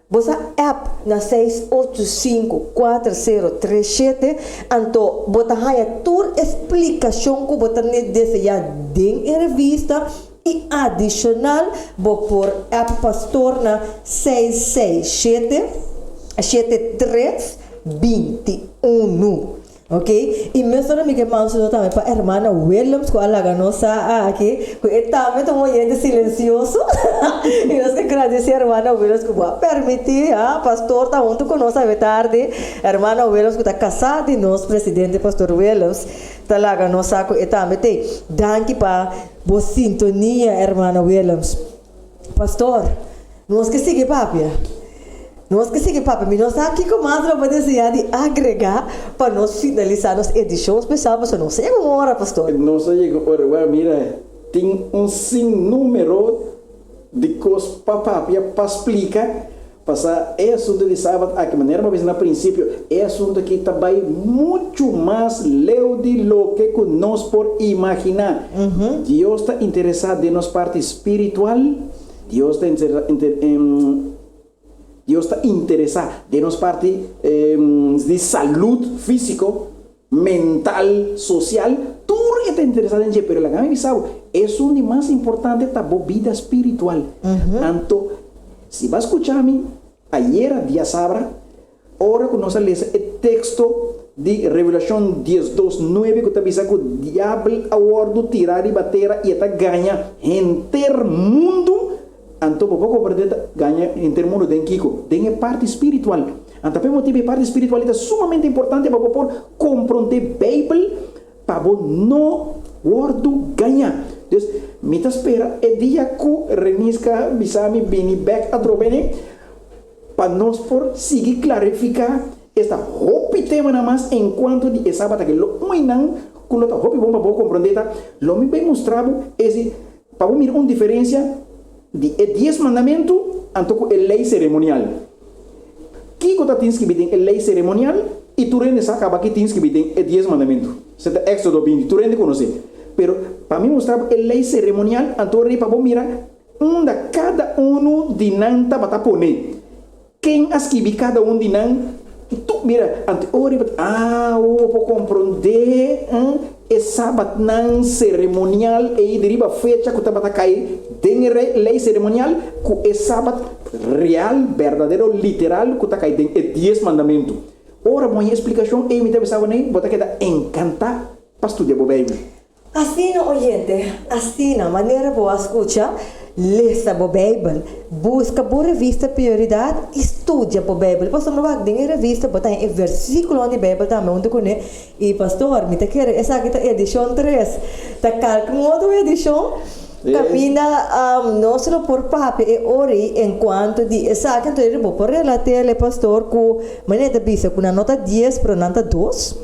Bo sa app na seis ocho sinku kuater sero tres shete, anto bo ta haña tur e splikashon ku bo ta deseá den e revista. I adishonal bo por app pastor na 667 73 21. Ok, i mesora mi ke manda un saludo tambe pa hermana Willems ku a laga nos sa aki ku e tambe ta un oyente silensioso i nos ke gradisí hermana Willems ku bo a permití ha pastor ta huntu ku nos awe tardi. Hermana Willems ku ta kasá di nos presidente pastor Willems ta laga nos sa ku e tambe t'ei. Danki pa bo sintonia hermana Willems. Pastor, nos ke sigui papia. Nos ke sigui papia. Mi no sa kiko mas lo bo desea di agrega pa nos finalisa nos edishon spesial pasobra nos a yega un ora, pastor. Nos a yega un ora. Wèl, mira, tin un sinnúmero di kos pa papia, pa splika. Pasa e asuntu di Sabat aki, manera bo a bisa na prinsipio, e asuntu aki ta bai muchu mas leu di loke ku nos por imaginá. Dios ta interesá den nos parti spiritual, Dios ta Dios ta interesá den nos parti di salud físiko, mental, sosial, tur e ta interesá den dje. Pero laga mi bisa bo, esun di mas importante ta bo bida spiritual. Anto, si bo a skucha mi ayera diasabra, ora ku nos a lesa e teksto di Revelashon diesdos nuebe ku ta bisa ku diabel a wòrdu tirá riba tera i e ta gaña henter mundu, anto bo por komprendé ta gaña henter mundu den kiko? Den e parti spiritual. Anto pa e motibu e parti spiritual ei ta sumamente importante pa bo por komprondé Beibel pa bo no wòrdu gañá. Dus, mi ta spera e dia ku Reniska bisa mi bini bèk atrobe ne pa nos por sigui klarifiká esta hopi temanan mas enkuanto di e Sabat aki. Lo un einan ku lo ta hopi bon pa bo komprondé ta, lo mi bai mustra bo esi pa bo mira un diferensia di e Dies Mandamentu anto ku e lei seremonial. Kiko ta tin skibí den e lei seremonial i tur hende sa kaba ki tin skibí den e Dies Mandamentu. Esei ta Éksodo 20, tur hende konosé. Pero pa mi mustra bo e lei seremonial, anto rei pa bo mira unda kada unu di nan tabata poné. Ken a skibi kada un di nan? I tur, mira, anto e ora ei bo ta, Ah, awor bo por komprondé e sabatnan seremonial ei di riba fecha ku tabata kai den e lei seremonial ku e sabat real, berdadero, literal ku ta kai den e Dies Mandamentu. Ora bo haña e splikashon ei mi ta bisa bo nei, bo ta keda enkantá pa studia bo Beibel. Asina, oyente, asina, manera bo a skucha, lesa bo Beibel, buska bo revista Prioridat i studia bo Beibel. Pasobra wak den e revista bo ta haña e versíkulonan di Beibel tambe huntu kuné. I pastor, mi ta kere esaki ta edishon tres. Ta kalka un otro edishon kaminda nos lo por papia e ora ei enkuanto di esaki. Anto bo por relat'é pastor ku manera ta bisa ku nan no ta dies pero nan ta dos.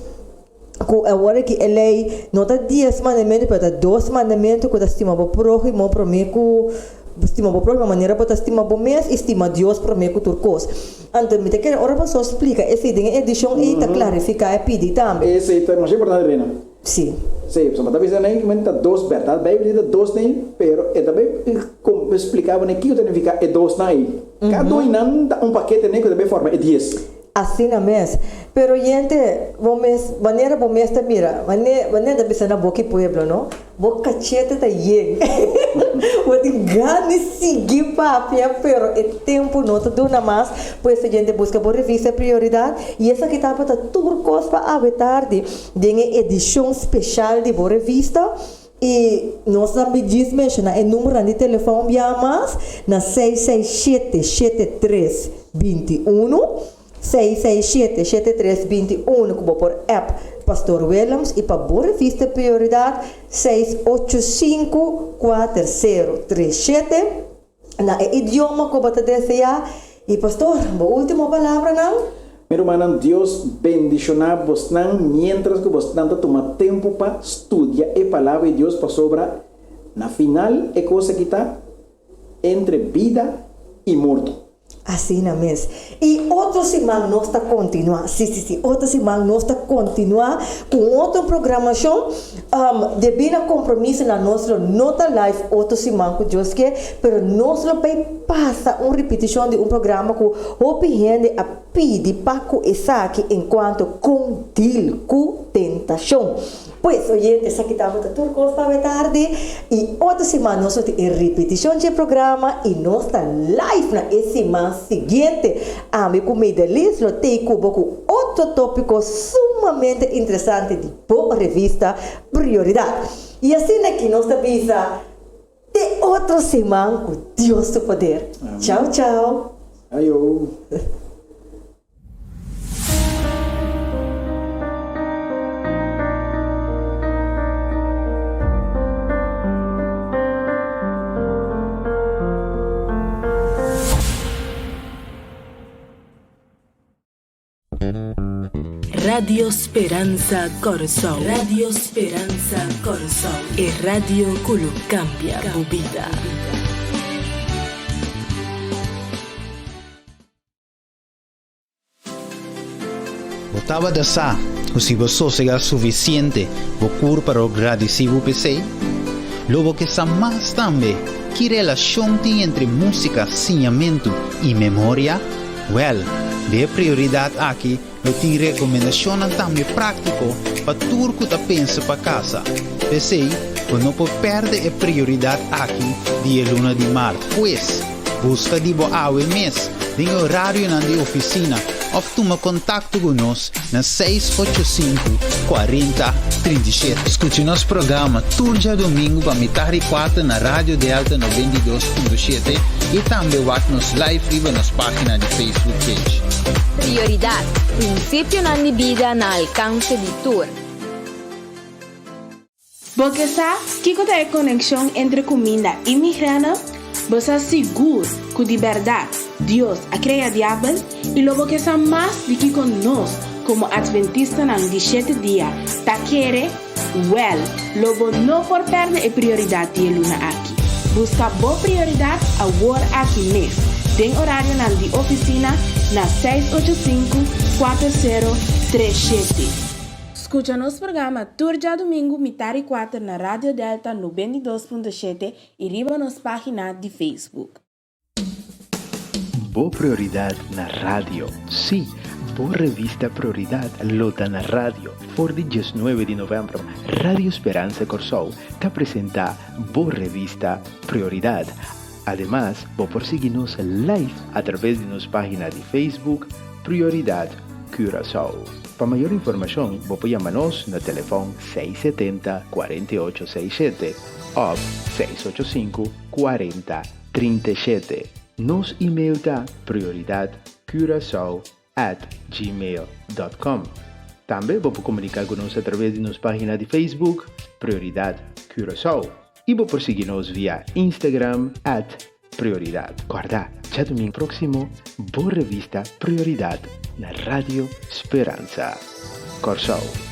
Ku awor aki e lei no ta dies mandamentu pero ta dos mandamentu ku ta stima bo próhimo promé ku stima bo próhimo manera bo ta stima bo mes i stima Dios promé ku tur kos. Anto mi ta kere ora boso splika esei den e edishon ei ta klarifiká e pidi tambe. Esei ta masha importante Reina. Sí. Sí, pasobra bo ta bisa nei kimente ta dos bèrdat. Beibel di ta dos nei, pero e ta bai splika bo nei kiko ta nifiká e dosnan ei. Kada un nan ta un pakete nei ku ta bai forma e dies. Asina mes. Pero yente, bo mes, manera bo mes ta mira, mane, manera ta bisa na boki pueblo, no? Bo kachete ta yen. Bo tin gana di sigui papia, pero e tempu no ta duna mas. Pues yente buska bo revista Prioridad y esaki tabata tur kos pa awe tardi den e edishon speshal di bo revista. I nos a djis menshoná e numbernan di telefòn un biaha mas na 667 7321, 667 7321 ku bo por app Pastor Willems i pa bo revista Prioridat 685 4037 na e idioma ku bo ta deseá. I Pastor, bo último palabranan? Mi rumannan, Dios bendishoná bosnan miéntras ku bosnan ta tuma tempu pa studia e Palabra di Dios pasobra na final e kos aki ta entre bida i morto. Asina mes. I otro siman nos ta kontinuá. Sí, sí, sí, otro siman nos ta kontinuá ku un otro programashon. Debí na kompromisonan nos lo no ta live otro siman ku Dios ke, pero nos lo bai pasa un ripitishon di un programa ku hopi hende a pidi pa ku esaki enkuanto kon dil ku tentashon. Pues, oyente, esaki tabata tur kos pa awe tardi i otro siman nos lo tin e ripitishon dje programa i nos ta live na e siman siguiente. Ami ku Meidelis lo tei ku bo ku otro. otro tópiko sumamente interesante di bo revista Prioridat. I asina aki nos ta bisa te otro siman ku Dios su poder. Chau chau. Ayo. Radio Speransa Kòrsou. Radio Speransa Kòrsou. E radio ku lo kambia bo bida. Bo tabata sa ku si bo sosegá sufisiente bo kurpa lo gradisí bo p'esei? Lo bo ke sa mas tambe ki relashon tin entre músika, siñamentu i memoria? Wèl, den e prioridat aki lo tin rekomendashonnan tambe práktiko pa tur ku ta pensa pa kasa. P'esei, bo no por pèrdè e prioridat aki di e luna di mart. Pues, Buska di bo awe mes den e orarionan di ofisina òf tuma kontakto ku nos na 685 40 37. Skucha nos programa tur djadumingu pa mitar di kuater na Radio Delta 92.7 i tambe wak nos live riba nos página di Facebook page. Prioridat, Prinsipionan di bida na alkanse di tur. Bo ke sa kiko ta e konekshon entre kuminda i migrana? Bo sa sigur ku di bèrdat Dios a krea Diabel? I lo bo ke sa mas di kiko nos komo Atventistanan di shete dia ta kere? Wèl, lo bo no por pèrdè e prioridat di e luna aki. Buska bo prioridat awor aki mes, den orarionan di ofisina na 685 4037. Skucha nos programa tur djadumingu mitar i kuater na Radio Delta 92.7 i riba nos página di Facebook. Bo Prioridad na Radio. Sí, bo revista Prioridad lo ta na radio. For di 19 di november, Radio Speransa Kòrsou ta presentá bo revista Prioridad. Ademas, bo por sigui nos live a traves di nos página di Facebook Prioridad Curaçao. Pa mayor informashon bo por yama nos na telefòn 670 48 67 òf 685 40 37. Nos email ta prioridadcuracao@gmail.com. Tambe bo por komuniká ku nos a traves di nos página di Facebook Prioridad Curaçao i bo por sigui nos via Instagram at Prioridad. Kòrda, djadumingu próksimo bo revista Prioridad na Radio Speransa Kòrsou.